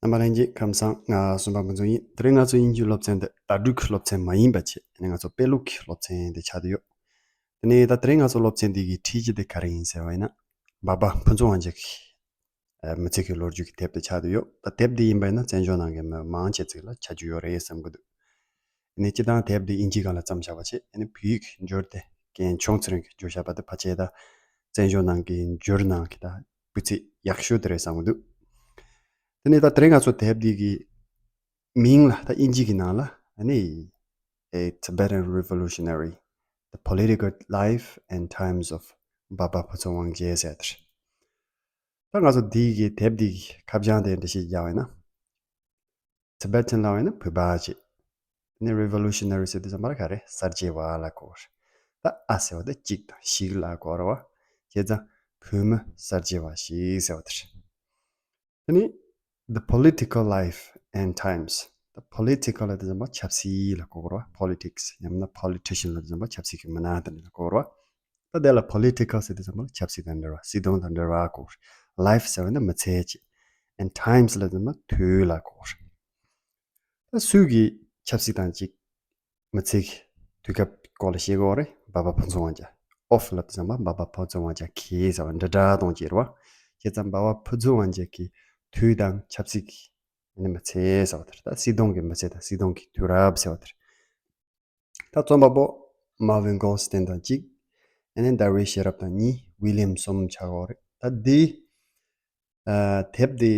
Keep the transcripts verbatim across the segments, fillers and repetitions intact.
རྣམ་པ་ལྷན་རྒྱས་ཁམས་བཟང་། ང་གསུམ་པ་ཕུན་ཚོགས་ཡིན། དེ་རིང་ང་ཚོ་དབྱིན་ཇིའི་སློབ་ཚན་འདི་ད་དྲུག་གི་སློབ་ཚན་མ་ཡིན་པ་བྱས་ནས་ང་ཚོ་དཔེ་ཀློག་གི་སློབ་ཚན་དེ་ཆགས་བསྡད་ཡོད། དེ་ནས་ད་དེ་རིང་ང་ཚོ་སློབ་ཚན་འདི་གི་འཁྲིད་གཞི་དེ་ག་རེ་ཡིན་ཟེར་བ་ཡིན་ན། འབའ་པ་ཕུན་ཚོགས་དབང་རྒྱལ་གྱི་ཨ་མི་ཚེ་གི་ལོ་རྒྱུས་ཀྱི་དེབ་དེ་ཆགས་བསྡད་ཡོད། ད་དེབ་འདི་ཡིན་པ་ཡིན་ན་བཙན་བྱོལ་ནང་གི་མི་མང་ཆེ་ཅིག་ལ་ཆ་རྒྱུས་ཡོད་རེད་བསམ་གྱི་འདུག་ནས་སྤྱིར་བཏང་དེབ་འདི་དབྱིན་ཇིའི་སྒང་ལ་བརྩམས་བཞག་པ་བྱས། ཨ་ནི་བོད་ཡིག་འགྱུར་དེ་རྒན་ཆུང་ཚེ་རིང་གིས་བསྒྱུར་བཞག་པ་དེ་ཕལ་ཆེར་ད་བཙན་བྱོལ་ནང་གི་འགྱུར་ནང་གི་ད་སྤུས་ཚད་ཡག་ཤོས་དེ་རེད་བསམ་གྱི་འདུག་དེ་ནས་ད་དེ་རིང་ང་ཚོ་དེབ་འདི་གི་མིང་ལ་ད་དབྱིན་ཇི་གི་ནང་ལ་ཨ་ནི་A Tibetan Revolutionary, The Political Life and Times of Baba Phuntsog Wangje ཟེར་དེ་རེད། ད་ང་ཚོ་འདི་གི་དེབ་འདི་གི་ཁ་བྱང་དེ་འགྲེལ་བཤད་རྒྱག་པ་ཡིན་ན། Tibetan ལབ་པ་ཡིན་ན་བོད་པ་ཅིག་དེ་ནས་Revolutionary ཟེར་དུས་ཙམ་པ་ལ་ག་རེ། གསར་བརྗེ་བ་ལ་གོ་བ་རེད། ད་ཨ་ཟེར་བ་དེ་གཅིག་དང་ཞིག་ལ་གོ་བ་རེད་བ། བྱས་ཙང་བོད་མི་གསར་བརྗེ་བ་ཞིག་ཟེར་བ་དེ་རེད། དེ་ནས་The Political Life and Times. The Political ལབ་དུས་ཙམ་པ་ཆབ་སྲིད་ལ་གོ་བ་རེད་བ། Politics ཡང་མིན་ན་Politician ལབ་དུས་ཙམ་པ་ཆབ་སྲིད་ཀྱི་མི་སྣ་དེ་འདྲ་ལ་གོ་བ་རེད་བ། ད་དེ་ལ་Political ཟེར་དུས་ཙམ་པ་ལ་ཆབ་སྲིད་དང་འབྲེལ་བ། སྲིད་དོན་དང་འབྲེལ་བ་གོ་བ་རེད། Life ཟེར་བ་ནི་མི་ཚེ་ཅིག And Times ལབ་དུས་ཙམ་པ་དུས་ལ་གོ་བ་རེད། ད་སུས་ཀྱིས་ཆབ་སྲིད་དང་གཅིག་མི་ཚེ་གི་དུས་སྐབས་སྐོར་ལ་བཤད་དགོས་རེད། འབའ་པ་ཕུན་ཚོགས་དབང་རྒྱལ། Of ལབ་དུས་ཙམ་པ་འབའ་པ་ཕུན་ཚོགས་དབང་རྒྱལ་གྱི་ཟེར་བ་འདྲི་སྒྲ་གཏོང་བྱེད་རེད་བ། བྱས་ཙང་འབའ་པ་ཕུན་ཚོགས་དབང་རྒྱལ་གྱི་དུས་དང་ཆབ་སྲིད་ཀྱི་ཨ་ནི་མི་ཚེ་ཟེར་བ་དེ་རེད། ད་སྲིད་དོན་གྱི་མི་ཚེ་དང་སྲིད་དོན་གྱི་དུས་རབས་ཟེར་བ་དེ་རེད། ད་རྩོམ་པ་པོ་Marvin Goldstein དང་གཅིག་ཨ་ནི་David Sherratt དང་གཉིས། William གསུམ་ཆགས་ཡོད་རེད། ད་འདི་ཨ་དེབ་འདི་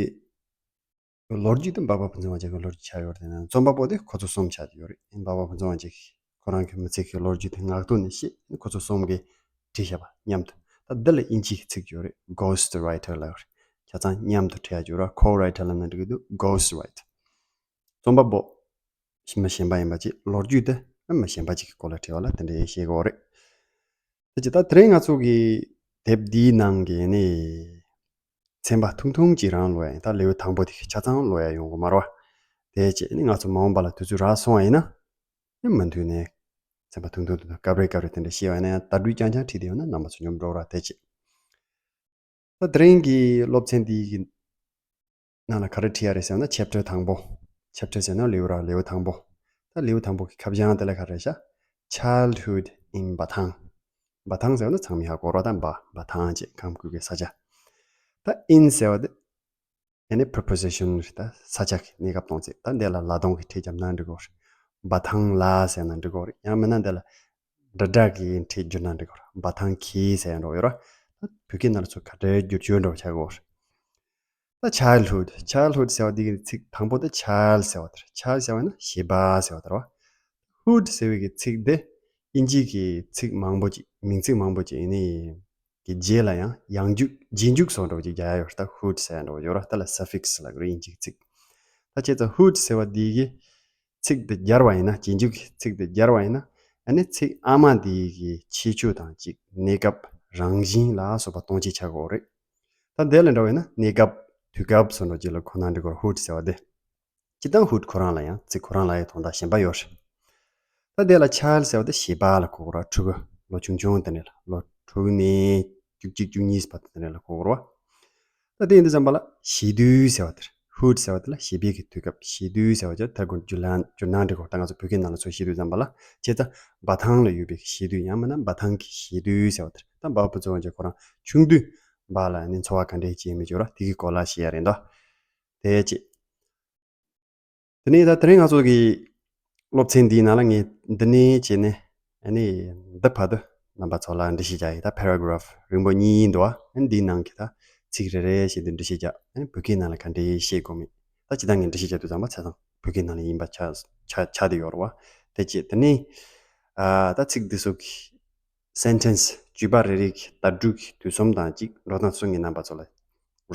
ལོ་རྒྱུས་དེ་འབའ་པ་ཕུན་ཚོགས་དབང་རྒྱལ་གྱི་ལོ་རྒྱུས་ཆགས་ཡོད་རེད། དེ་ན་རྩོམ་པ་པོ་དེ་ཁོ་ཚོ་གསུམ་ཆགས་ཡོད་རེད། འབའ་པ་ཕུན་ཚོགས་དབང་རྒྱལ་གྱིས་ཁོ་རང་གི་མི་ཚེ་གི་ལོ་རྒྱུས་དེ་ངག་ཐོག་ནས་བཤད། ཁོ་ཚོ་གསུམ་གྱིས་བྲིས་བཞག་པ་མཉམ་དུ། ད་འདི་ལ་དབྱིན་ཇིའི་ཚིག་ཡོད་རེད། Ghost writer ལབ་ཡོད་རེད། ཆ་ཚང་མཉམ་དུ་བྲིས་ཡ་ཡོད་རེད། Co-writer ལབ་ན་འགྲིག་གི་འདུག Ghost writer རྩོམ་པ་པོ་མི་གཞན་པ་ཡིན་པ་ཅིག་ལོ་རྒྱུས་དེ་མི་གཞན་པ་ཅིག་གི་སྐོར་ལ་བྲིས་པ་ལ་དེ་འདྲའི་བཤད་དགོས་རེད། དེ་ཅི་ད་དེ་རིང་ང་ཚོ་གི་དེབ་འདིའི་ནང་གི་ནི་ཚན་པ་ཐུང་ཐུང་ཅིག་རང་ཀློག་ཡ་ཡིན། ད་ལེའུ་དང་པོ་དེ་ཆ་ཚང་ཀློག་ཡ་ཡོང་གི་མ་རེད་བ། དེ་ཅི་ནི་ང་ཚོ་མ་འོངས་པ་ལ་དུས་ཚོད་རག་སོང་བ་ཡིན་ན་ནི་མུ་མཐུད་ནས་ཚན་པ་ཐུང་ཐུང་ཐུང་ཐུང་སྐབས་རེ་སྐབས་རེ་དེ་འདྲ་བཤད་པ་ཡིན་ན་ཡང་ད་དུས་རྐྱང་རྐྱང་ཁྲིད་དེ་ཡོང་ན་རྣམ་པ་ཚོ་སྙོམས་འགྲོ་ར། དེ་ཅི། ད་དེ་རིང་གི་སློབ་ཚན་འདི་གི་ནང་ལ་ག་རེ་ཁྲིད་ཡ་རེད་ཟེར་ན་chapter དང་པོ། Chapter ཟེར་ན་ལེའུ་ར། ལེའུ་དང་པོ། ད་ལེའུ་དང་པོ་གི་ཁ་བྱང་དེ་ལ་ག་རེ་ཤག Childhood in Bathang. Bathang ཟེར་ན་ཚང་མས་ཧ་གོ་ར། ད་འབའ་འབའ་ཐང་ཅེས་ཁམས་ཁུལ་གྱི་ས་ཆ། ད་in ཟེར་བ་དེ་ཨ་ནི་preposition རེད། ད་ས་ཆ་གི་གནས་སྐབས་སྟོང་ཚིག་ད་འདི་ལ་ལ་གདངས་ཀྱིས་ཁྲིད་བརྒྱབ་ན་འགྲིག་གོ་རེད། འབའ་ཐང་ལ་ཟེར་ན་འགྲིག་གོ་རེད། ཡང་མིན་ན་འདི་ལ་འདྲ་འདྲ་གི་ཁྲིད་བསྒྱུར་ན་འགྲིག་གོ་རེད། འབའ་ཐང་གི་ཟེར་ཡ་འགྲོ་ཡོད་ར། ད་བོད་སྐད་ནང་ལ་ཚུར་ག་འདྲའི་བསྒྱུར་བཅོས་འགྲོ་ཆགས་གོ་རེད། ད་childhood, childhood ཟེར་བ་འདི་གི་ཚིག་དང་པོ་དེ་child ཟེར་བ་དེ་རེད། Child ཟེར་བ་ན་བྱིས་པ་ཟེར་བ་དེ་རེད་བ། Hood ཟེར་བའི་གི་ཚིག་དེ་དབྱིན་ཇིའི་གི་ཚིག་མང་པོ་ཅིག་མིང་ཚིག་མང་པོ་ཅིག་ཡིན་ནི་གི་རྗེས་ལ་ཡང་ཡང་འཇུག་རྗེས་འཇུག་སོགས་འདྲ་བོ་ཅིག་རྒྱག་ཡ་ཡོད་རེད། ད་hood ཟེར་ཡ་འདྲ་བོ་ཡོད་རེད། ད་ལ་suffix ལབ་གི་རེད་དབྱིན་ཇིའི་ཚིག་ད་བྱས་ཙང་hood ཟེར་བ་འདི་གི་ཚིག་འདི་སྦྱར་བ་ཡིན་ན། རྗེས་འཇུག་གི་ཚིག་འདི་སྦྱར་བ་ཡིན་ན་ཨ་ནི་ཚིག་ཨ་མ་འདི་གི་ཁྱད་ཆོས་དང་གཅིག་གནས་སྐབས་རང་བཞིན་ལ་སོགས་པ་སྟོང་ཆ་ཆགས་ཀྱི་ཡོད་རེད། ད་འདི་ལ་འདྲ་བ་ཡིན་ན་གནས་སྐབས་དུས་སྐབས་སོགས་འདྲ་ཅིག་ལ་གོ་ན་འགྲིག་གོ hood ཟེར་བ་དེ། སྤྱིར་བཏང་hood ཁོ་རང་ལ་ཡང་ཚིག་ཁོ་རང་ལ་ཡང་དོན་དག་གཞན་པ་ཡོད་རེད། ད་དེ་ལ་child ཟེར་བ་དེ་བྱིས་པ་ལ་གོ་གོ་ར། ཕྲུ་གུ་ལོ་ཆུང་ཆུང་དེ་ནས་ལ་ལོ་དྲུག་ནས་བཅུ་གཅིག་བཅུ་གཉིས་བར་དུ་དེ་ནས་ལ་གོ་གོ་ར། ད་དེ་ཡིན་དུས་ཙམ་པ་ལ་བྱིས་དུས་ཟེར་བ་དེ་རེད། hood ཟེར་བ་དེ་ལ་བྱིས་པའི་གི་དུས་སྐབས། བྱིས་དུས་ཟེར་བ་ཅིག་ད་དགོན་བསྒྱུར་ན་བསྒྱུར་ན་འགྲིག་གོ་ད་ང་ཚོ་བོད་སྐད་ནང་ལ་ཚུར་བཤད་དུས་ཙམ་པ་ལ་བྱས་ཙང་འབའ་ཐང་ལ་ཡོད་པའི་གི་བྱིས་དུས་ཡང་མིན་ན་འབའ་ཐང་གི་བྱིས་དུས་ཟེར་བ་དེ་རེད། ད་འབའ་བུ་ཚོ་ཅིག་ཁོ་རང་ཆུང་དུས་འབའ་ལ་ནི་འཚོ་བ་ག་འདྲས་བྱེད་མི་འཇོག་ར། དེ་གི་སྐོར་ལ་བཤད་ཡ་རེད་འདུག་དེ་ཅི། དེ་ནས་ད་དེ་རིང་ང་ཚོ་གི་སློབ་ཚན་འདིའི་ནང་ལ་ངས་འདི་ནས་བྱས་ནས་ཨ་ནི་འདི་བར་དུ་རྣམ་པ་ཚོ་ལ་འགྲེལ་བཤད་རྒྱག་ཡིན། ད་paragraph རིང་པོ་གཉིས་འདུག་ཨ། ཨ་ནི་འདིའི་ནང་གི་ད་ཚིག་རེ་རེ་བཞིན་དུ་འགྲེལ་བཤད་རྒྱག་ཨ་ནི་བོད་སྐད་ནང་ལ་ག་འདྲས་བཤད་དགོས་མིན། ད་ཇི་ལྟར་ངས་འགྲེལ་བཤད་རྒྱག་དུས་ཙམ་པ་ཆ་ཚང་བོད་སྐད་ནང་ལ་ཡིན་པ་ཆགས་ཆགས་ཆགས་བསྡད་ཡོད་རེད་བ། དེ་བྱས་དེ་ནས་ཨ་ད་ཚིག་འདི་ཚོ་གི་sentence བརྗོད་པ་རེ་རེ་གི་བརྡ་སྤྲོད་ཀྱི་དུས་གསུམ་དང་གཅིག་འགྲོ་སྟངས་ཚུ་ངས་རྣམ་པ་ཚོ་ལ་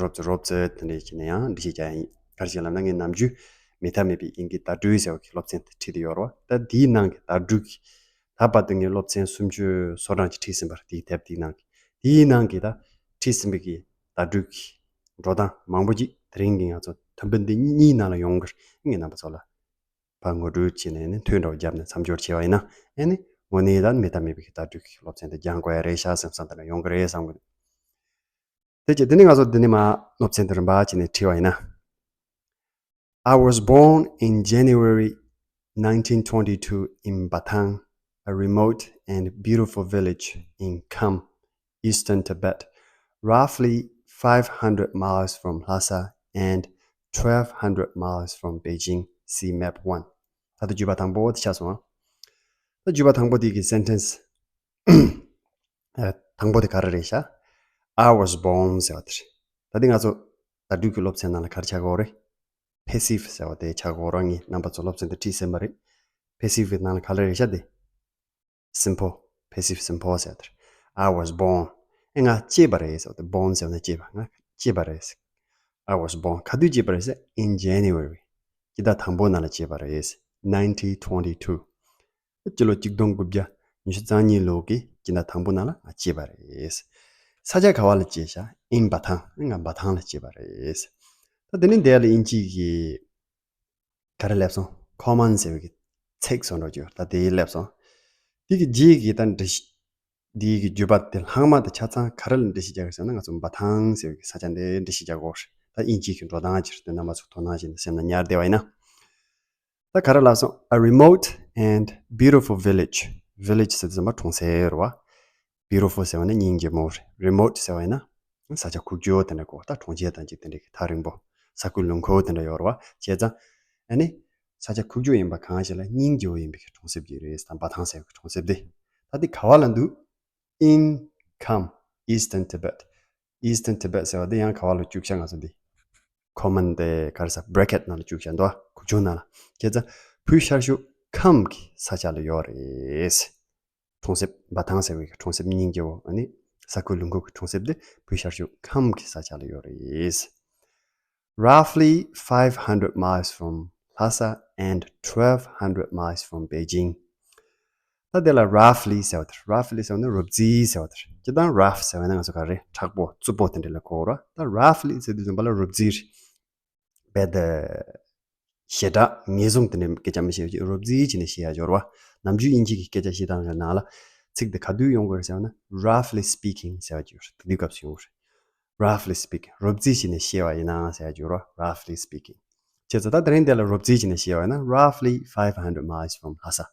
རོབ་ཙམ་རོབ་ཙམ་དེ་འདྲ་བྱས་ནས་ཡང་འགྲེལ་བཤད་རྒྱག་ཡ་ཡིན། ག་རེ་བྱས་ལབ་ན་ངས་ནམ་རྒྱུན་མེད་ཐབས་མེད་པའི་དབྱིན་སྐད་བརྡ་སྤྲོད་ཟེར་བ་གི་སློབ་ཚན་དེ་ཁྲིད་དེ་ཡོད་རེད་བ། ད་འདིའི་ནང་གི་བརྡ་སྤྲོད་ཀྱི་ད་བར་དུ་ངས་སློབ་ཚན་སུམ་ཅུ་སོ་གྲངས་ཅིག་ཁྲིད་ཟིན་པ་རེད། དེའི་དེབ་དེའི་ནང་གི་དེའི་ནང་གི་ད་ཁྲིད་ཟིན་པའི་གི་བརྡ་སྤྲོད་ཀྱི་འགྲོ་སྟངས་མང་པོ་ཅིག་དེ་རིང་གི་ང་ཚོ་ཐུམ་འབུ་འདི་གཉིས་ནང་ལ་ཡོང་གི་རེད། ངས་རྣམ་པ་ཚོ་ལ་ཕར་ངོ་སྤྲོད་བྱས་ནས་ནི་ཐོས་འདྲ་བོ་བརྒྱབ་ནས་མཚམས་སྦྱོར་བྱས་པ་ཡིན་ན་ཨེ་ནི་དངོས་གནས་ད་མེད་ཐབས་མེད་པའི་གི་བརྡ་སྤྲོད་ཀྱི་སློབ་ཚན་དེ་སྦྱང་དགོས་ཡ་རེད་ཤག་བསམ་བསམ་དེ་འདྲ་ཡོང་གི་རེད་བསམ་གི་འདུག་དེ་བྱས་དེ་ནས་ང་ཚོ་འདི་ནས་མར་སློབ་ཚན་དེ་རིམ་པ་བྱས་ནས་ཁྲིད་པ་ཡིན་ན། I was born in January nineteen twenty-two in Batang, a remote and beautiful village in Kham, eastern Tibet, roughly five hundred miles from Lhasa and twelve hundred miles from Beijing, see map one. ད་ལྟ་བརྗོད་པ་དང་པོ་དེ་ཆགས་སོང་ཨ། ད་བརྗོད་པ་དང་པོ་དེ་གི་སེན་ཊེན་སི་དང་པོ་དེ་ག་རེ་རེད་ཤག I was born ཟེར་བ་དེ་རེད། ད་དེ་ང་ཚོ་ད་དུས་ཀྱི་སློབ་ཚན་ནང་ལ་ག་རེ་ཆགས་ཀྱི་ཡོད་རེད། པེ་སིབ་ཟེར་བ་དེ་ཆགས་ཀྱི་ཡོད་རེད། ངས་རྣམ་པ་ཚོ་སློབ་ཚན་དེ་ཁྲིད་ཟིན་པ་རེད། པེ་སིབ་གི་ནང་ལ་ག་རེ་རེད་ཤག་དེ། སིམ་པལ། པེ་སིབ་སིམ་པལ་ཟེར་བ་དེ་རེད། I was born. ཨེ་ང་སྐྱེས་པ་རེད་ཟེར་བ་དེ། བོརན་ཟེར་བ་ནི་སྐྱེས་པ། ང་སྐྱེས་པ་རེད། I was born. ག་དུས་སྐྱེས་པ་རེད་ཟེར། In January. སྤྱི་ཟླ་དང་པོ་ནང་ལ་སྐྱེས་པ་རེད། Nineteen twenty-two. སྤྱི་ལོ་གཅིག་སྟོང་དགུ་བརྒྱ་ཉི་ཤུ་རྩ་གཉིས་ལོ་གི་སྤྱི་ཟླ་དང་པོ་ནང་ལ་ང་སྐྱེས་པ་རེད། ས་ཆ་ག་བ་ལ་སྐྱེས་ཤག In Batang. ཨེ་ང་འབའ་ཐང་ལ་སྐྱེས་པ་རེད། ད་དེ་ནས་འདི་ལ་དབྱིན་ཇི་གི་ག་རེ་སླེབས་སོང་། ཁོ་མན་ཟེར་བའི་གི་ཚིག་སོགས་འགྲོ་རྒྱུ་ད་དེ་སླེབས་སོང་། དེ་གི་རྗེས་ཀྱི་ད་འགྲེལ་བཤད། འདིའི་གི་བརྗོད་པ་དེ་ལྷག་མ་དེ་ཆ་ཚང་ག་རེ་ལ་འགྲེལ་བཤད་རྒྱག་གི་ཟེར་ན། ང་ཚོ་འབའ་ཐང་ཟེར་བའི་གི་ས་ཆ་འདི་འགྲེལ་བཤད་རྒྱག་དགོས་རེད། ད་དབྱིན་ཇིའི་གི་འགྲོ་སྟངས་ཅིག་རེད། དེ་རྣམ་པ་ཚོ་དོ་སྣང་བྱས་ནས་སེམས་ལ་ཉར་བསྡད་པ་ཡིན་ན། ད་ག་རེ་ལབ་སོང་། A remote and beautiful village. Village ཟེར་དུས་ཙམ་པ་གྲོང་གསེབ་རེད་བ། Beautiful ཟེར་བ་ནི་སྙིང་རྗེ་མོ་རེད། Remote ཟེར་བ་ཡིན་ན་ས་ཆ་ཁུག་ཀྱོག་དེ་འདྲ་གོ། ད་གྲོང་ཁྱེར་དང་ཅིག་དེ་འདྲ་གི་ཐག་རིང་པོ། ས་ཁུལ་ལུང་ཁུག་དེ་འདྲ་ཡོད་རེད་བ། བྱས་ཙང་ཨ་ནི་ས་ཆ་ཁུག་ཀྱོག་ཡིན་པ་གང་ཞིག་ལ་སྙིང་རྗེ་བོ་ཡིན་པའི་གི་གྲོང་གསེབ་ཅིག་རེད། ད་འབའ་ཐང་ཟེར་བའི་གི་གྲོང་གསེབ་དེ། ད་དེ་ག་བ་ལ་འདུག In Kham, Eastern Tibet. Eastern Tibet ཟེར་བ་དེ་ཡང་ག་བ་ལ་བཅུག་ཤག་ང་ཚོ་འདི། ཁོ་མན་དེ་ག་རེ་ཟེར། བྷེ་རེ་ཀེཊ་ནང་ལ་བཅུག་བཞག་འདུག་བ། ཁུག་ཀྱོག་ནང་ལ། བྱས་ཙང་བོད་ཤར་ཕྱོགས་ཁམས་ཀྱི་ས་ཆ་ལ་ཡོད་རེད། གྲོང་གསེབ་འབའ་ཐང་ཟེར་བའི་གྲོང་གསེབ་སྙིང་རྗེ་བོ། ཨ་ནི་ས་ཁུལ་ལུང་ཁུག་གི་གྲོང་གསེབ་དེ་བོད་ཤར་ཕྱོགས་ཁམས་ཀྱི་ས་ཆ་ལ་ཡོད་རེད། Roughly five hundred miles from Lhasa and twelve hundred miles from Beijing. ད་དེ་ལ་roughly ཟེར་བ་དེ་རེད། Roughly ཟེར་བ་ནི་རོབ་རྩིས་ཟེར་བ་དེ་རེད། སྤྱིར་བཏང་rough ཟེར་བ་ན་ང་ཚོ་ག་རེ། མཁྲེགས་པོ་རྩུབ་པོ་དེ་འདྲ་ལ་གོ་ར། ད་roughly ཟེར་དུས་ཙམ་པ་ལ་རོབ་རྩིས་རེད། བེད་ཞེ་དྲག་ངེས་བཟུང་དེ་འདྲའི་སྐད་ཆ་མི་བཤད་ཀྱི། རོབ་རྩིས་བྱས་ནས་བཤད་ཡ་སྦྱོར་བ། ནམ་རྒྱུན་དབྱིན་ཇི་གི་སྐད་ཆ་བཤད་སྟངས་ཀྱི་ནང་ལ་ཚིག་དེ་ག་དུས་ཡོང་དགོས་རེད་ཟེར་བ་ན། Roughly speaking ཟེར་བ་ཅིག་ཡོད་རེད། དེ་དུས་སྐབས་སུ་ཡོང་དགོས་རེད། Roughly speaking. རོབ་རྩིས་བྱས་ནས་བཤད་པ་ཡིན་ན་ཟེར་ཡ་སྦྱོར་བ། Roughly speaking. བྱས་ཙང་ད་དེ་རིང་འདི་ལ་རོབ་རྩིས་བྱས་ནས་བཤད་པ་ཡིན་ན། Roughly five hundred miles from Lhasa.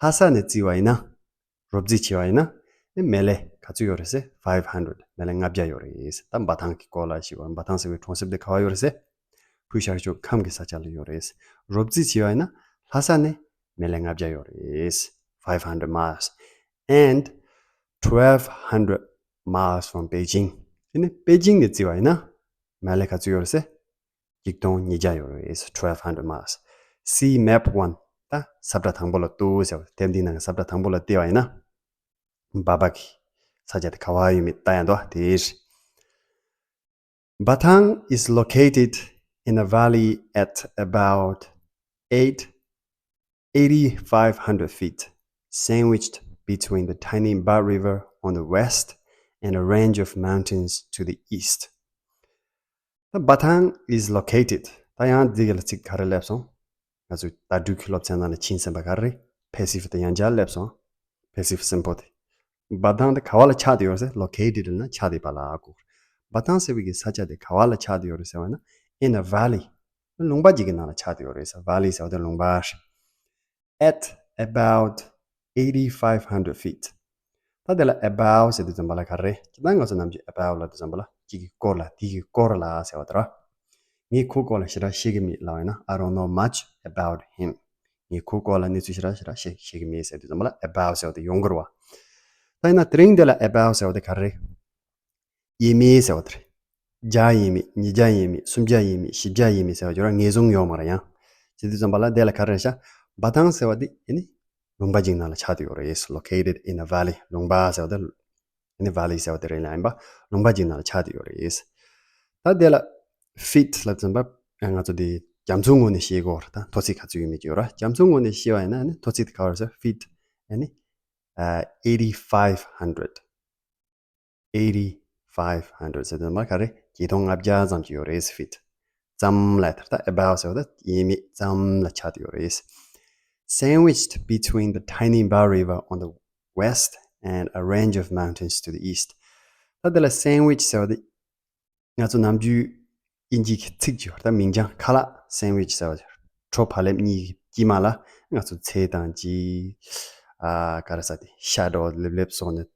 ལྷ་ས་ནས་བརྩིས་པ་ཡིན་ན། རོབ་རྩིས་བྱས་པ་ཡིན་ན། ཨེ་མལ་ལེ་ག་ཚོད་ཡོད་རེད་ཟེར། Five hundred. མལ་ལེ་ལྔ་བརྒྱ་ཡོད་རེད། ད་འབའ་ཐང་གི་སྐོར་ལ་ཞུས་པ། འབའ་ཐང་ཟེར་བའི་གྲོང་གསེབ་དེ་ག་བ་ཡོད་རེད་ཟེར། བོད་ཤར་ཕྱོགས་ཁམས་ཀྱི་ས་ཆ་ལ་ཡོད་རེད། རོབ་རྩིས་བྱས་པ་ཡིན་ན་ལྷ་ས་ནས་མལ་ལེ་ལྔ་བརྒྱ་ཡོད་རེད། Five hundred miles and twelve hundred miles from Beijing. དེ་ནས་པེ་ཅིང་ནས་བརྩིས་པ་ཡིན་ན་མལ་ལེ་ག་ཚོད་ཡོད་རེད་ཟེར། ཆིག་སྟོང་ཉིས་བརྒྱ་ཡོད་རེད། Twelve hundred miles. See map one. ད་ས་བཀྲ་དང་པོ་ལ་ལྟོས་ཟེར་བ། དེབ་འདིའི་ནང་གི་ས་བཀྲ་དང་པོ་ལ་བལྟས་པ་ཡིན་ན། འབའ་པ་གི་ས་ཆ་དེ་ག་བ་ཡོད་མེད་ལྟ་ཡ་འདུག་དེ་རེད། Batang is located in a valley at about eight eighty-five hundred feet, sandwiched between the Tainimba River on the west and a range of mountains to the east. ད་Batang is located. ད་ཡང་འདི་ག་ལ་ཚིག་ག་རེ་སླེབས་སོང་། ང་ཚོས་ད་དུས་ཀྱི་སློབ་ཚན་ནང་ལ་ཕྱིན་ཟིན་པ་ག་རེ་རེད། པེ་སིབ་དེ་ཡང་བསྐྱར་སླེབས་སོང་། པེ་སིབ་སིམ་པལ་དེ། འབའ་ཐང་དེ་ག་བ་ལ་ཆགས་བསྡད་ཡོད་རེད་ཟེར། ལོ་ཀེ་ཊེཌ་ལབ་ན་ཆགས་བསྡད་པ་ལ་གོ། འབའ་ཐང་ཟེར་བའི་གི་ས་ཆ་དེ་ག་བ་ལ་ཆགས་བསྡད་ཡོད་རེད་ཟེར་བ་ན། In a valley. ལུང་པ་ཅིག་གི་ནང་ལ་ཆགས་བསྡད་ཡོད་རེད་ཟེར། Valley ཟེར་བ་དེ་ལུང་པ་རེད། At about eighty-five hundred feet. ད་དེ་ལ་about ཟེར་དུས་ཙམ་པ་ལ་ག་རེ་རེད། ད་ང་ཚོ་ནམ་རྒྱུན་about ལབ་དུས་ཙམ་པ་ལ་གཅིག་གི་སྐོར་ལ། དེ་གི་སྐོར་ལ་ཟེར་བ་དེ་རེད། ངས་ཁོའི་སྐོར་ལ་ཞེ་དྲག་ཤེས་ཀྱི་མེད་ལབ་པ་ཡིན་ན། I don't know much about him. ངས་ཁོའི་སྐོར་ལ་གནས་ཚུལ་ཞེ་དྲག་ཞེ་དྲག་ཤེས་ཤེས་ཀྱི་མེད་ཟེར་དུས་ཙམ་པ་ལ་about ཟེར་བ་དེ་ཡོང་གི་རེད་བ། ད་ཡིན་ན་དེ་རིང་འདི་ལ་about ཟེར་བ་དེ་ག་རེ་རེད། ཡས་མས་ཟེར་བ་དེ་རེད། བརྒྱ་ཡས་མས། ཉིས་བརྒྱ་ཡས་མས། སུམ་བརྒྱ་ཡས་མས། བཞི་བརྒྱ་ཡས་མས་ཟེར་བ་ཅིག་ཡོད་རེད། ངེས་བཟུང་ཡོད་མ་རེད་ཡང་། ཟེར་དུས་ཙམ་པ་ལ་དེ་ལ་ག་རེ་རེད་ཤག་འབའ་ཐང་ཟེར་བ་དེ་ཨ་ནི་ལུང་པ་ཅིག་ནང་ལ་ཆགས་བསྡད་ཡོད་རེད། Located in a valley. ལུང་པ་ཟེར་བ་དེ་ཨ་ནི་valley ཟེར་བ་དེ་རེད་ལ། ཡིན་པ་ལུང་པ་ཅིག་ནང་ལ་ཆགས་བསྡད་ཡོད་རེད། ད་དེ་ལ་feet ལབ་ཙམ་པ་ང་ཚོ་དེ་རྒྱ་མཚོའི་ངོས་ནས་བཤད་དགོས་རེད། ད་མཐོ་ཚད་ག་ཚོད་ཡོད་མེད་ཅིག་ཡོད་རེད། རྒྱ་མཚོའི་ངོས་ནས་བཤད་པ་ཡིན་ན་ཨ་ནི་མཐོ་ཚད་དེ་ག་བ་རེད་ཟེར། Feet ཨ་ནི་eighty-five hundred. Eighty-five hundred ཟེར་དུས་ཙམ་པ་ག་རེ། ཉིས་སྟོང་ལྔ་བརྒྱ་ཙམ་ཅིག་ཡོད་རེད། Feet ཙམ་ལ། ད་ལྟ་about ཟེར་བ་ད་ཡས་མས་ཙམ་ལ་ཆགས་བསྡད་ཡོད་རེད། Sandwiched between the Tainimba River on the west and a range of mountains to the east. ད་དེ་ལ་sandwich ཟེར་བ་དེ་ང་ཚོ་ནམ་རྒྱུན་ དབྱིན་ཇིའི་གི་ཚིག་ཅིག་ཡོད་རེད། ད་མིང་རྐྱང་ཁ་ལག་སེན་ཝིཆ་ཟེར་བ་ཅིག་གྲོ་ཕ་ལེབ་གཉིས་ཀྱི་དཀྱིལ་མ་ལ་ང་ཚོ་ཚལ་དང་ཅིག་ཨ་ག་རེ་ཟ་དེ་ཤ་འདྲ་བོ་ལེབ་ལེབ་བཟོས་ནས་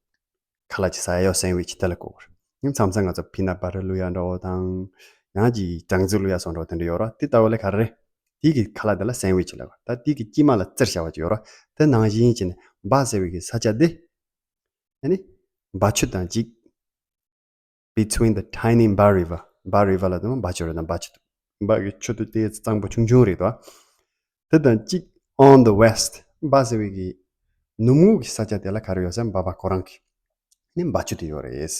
ཁ་ལག་ཅིག་ཟ་ཡ་ཡོད། སེན་ཝིཆ་དེ་ལ་གོ་དགོས་རེད། མཚམས་མཚམས་ང་ཚོ་པི་ནཊ་བ་ཊར་བླུག་ཡ་འདྲ་བོ་དང་། ཡང་ཅིག་སྦྲང་རྩི་བླུག་ཡ་སོགས་འདྲ་བོ་དེ་འདྲ་ཡོད་རེད། དེ་ལྟ་བུ་ལ་ག་རེ་རེད། དེ་གི་ཁ་ལག་དེ་ལ་སེན་ཝིཆ་ལབ་དགོས། ད་དེ་གི་དཀྱིལ་མ་ལ་བཙིར་བྱ་བ་ཅིག་ཡོད་རེད། དེ་ནང་བཞིན་བྱས་ནས་བྷ་ཟེར་བའི་གི་ས་ཆ་དེ་ཨ་ནི་བྷ་ཆུ་དང་ཅིག between the tiny Mba River, Mba River ལ་དེ་མ་བྷ་ཆུ་རེད་ན། བྷ་ཆུ་བྷ་གི་ཆུ་དེ་དེ་གཙང་པོ་ཆུང་ཆུང་རེད་དོ། དེ་དང་གཅིག on the west, བྷ་ཟེར་བའི་གི་ནུབ་ངོས་ཀྱི་ས་ཆ་དེ་ལ་ག་རེ་ཡོད་ཟེར་ན་བྷ་བྷ་ཁོ་རང་གི་ནི་བྷ་ཆུ་དེ་ཡོད་རེད།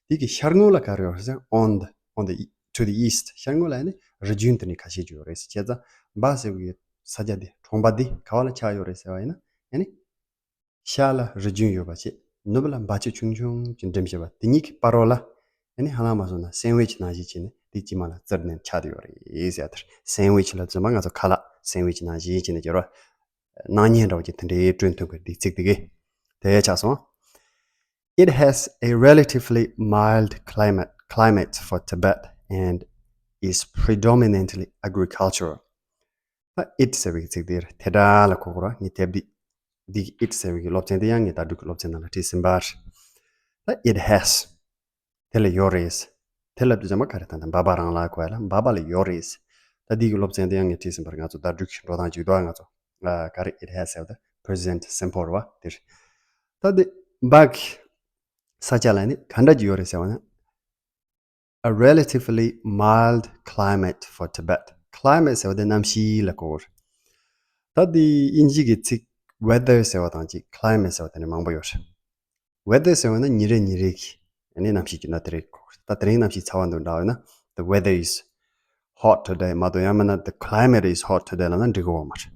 དེ་གི་ཤར་ངོས་ལ་ག་རེ་ཡོད་ཟེར་ན་on the, on the e- to the east, ཤར་ངོས་ལ་ནི་རི་རྒྱུད་དེ་ནི་ཁ་ཤས་ཅིག་ཡོད་རེད། བྱས་ཙང་བྷ་ཟེར་བའི་གི་ས་ཆ་དེ་གྲོང་པ་དེ་ག་བ་ལ་ཆགས་ཡོད་རེད་ཟེར་བ་ཡིན་ན་ཨ་ནི། ཤར་ལ་རི་རྒྱུད་ཡོད་པ་བྱས། ནུབ་ལ་བྷ་ཆུ་ཆུང་ཆུང་ཅིག་འགྲིམ་བཞག་པ་དེ་གཉིས་ཀྱི་བར་རོ་ལ། ཨ་ནི་ཧ་ལམ་མ་སོང་ན་སེན་ཝིཆ་ནང་བཞིན་བྱས་ནས་དེ་དཀྱིལ་མ་ལ་བཙིར་ནས་ཆགས་བསྡད་ཡོད་རེད་ཟེར་ཡ་དེ་རེད། སེན་ཝིཆ་ལབ་དུས་ཙམ་པ་ང་ཚོ་ཁ་ལག་སེན་ཝིཆ་ནང་བཞིན་བྱས་ནས་སྦྱོར་བ། སྣང་བརྙན་འདྲ་བོ་ཅིག་དེ་འདྲའི་སྐྲུན་ཐུབ་ཀྱི་འདུག་ཚིག་དེ་གས། དེ་ཆགས་སོང་། It has a relatively mild climate, climate for Tibet and is predominantly agricultural. ད་it ཟེར་བའི་ཚིག་དེ་རེད། དེ་འདྲ་ལ་གོ་དགོས་རེད། ངས་དེབ་འདི་འདི་གི་it ཟེར་བའི་གི་སློབ་ཚན་དེ་ཡང་ངས་ད་དྲུག་གི་སློབ་ཚན་ནང་ལ་བྲིས་ཟིན་པ་རེད། ད་it has དེ་ལ་ཡོད་རེད། དེ་ལབ་དུས་ཙམ་པ་ག་རེ། ད་ལྟ་བྷ་བྷ་རང་ལ་གོ་ཡ་ལ་བྷ་བྷ་ལ་ཡོད་རེད། ད་འདི་གི་སློབ་ཚན་དེ་ཡང་ངས་བྲིས་ཟིན་པ་རེད། ང་ཚོ་ད་དྲུག་གི་འགྲོ་སྟངས་ཅིག་འདུག་ང་ཚོ་ཨ་ག་རེ། it has ཟེར་བ་དེ་present simple རེད་བ། དེ་རེད། ད་དེ་བྷ་གི་ས་ཆ་ལ་ནི་ག་འདྲ་ཅིག་ཡོད་རེད་ཟེར་བ་ན། A relatively mild climate for Tibet. Climate ཟེར་བ་དེ་གནམ་གཤིས་ལ་གོ་དགོས་རེད། ད་དེ་དབྱིན་ཇི་གི་ཚིག་weather ཟེར་བ་དང་གཅིག climate ཟེར་བ་དེ་འདྲ་མང་པོ་ཡོད་རེད། Weather ཟེར་བ་ན་ཉིན་རེ་ཉིན་རེ་གི་ཨ་ནི་གནམ་གཤིས་ཀྱི་ན་དེ་རེད་གོ་དགོས་རེད། ད་དེ་རིང་གནམ་གཤིས་ཚ་བ་འདུག་འདྲ་བ་ཡིན་ན། The weather is hot today མ་གཏོགས་ཡང་མིན་ན་the climate is hot today ལབ་ན་འགྲིག་གི་ཡོད་མ་རེད།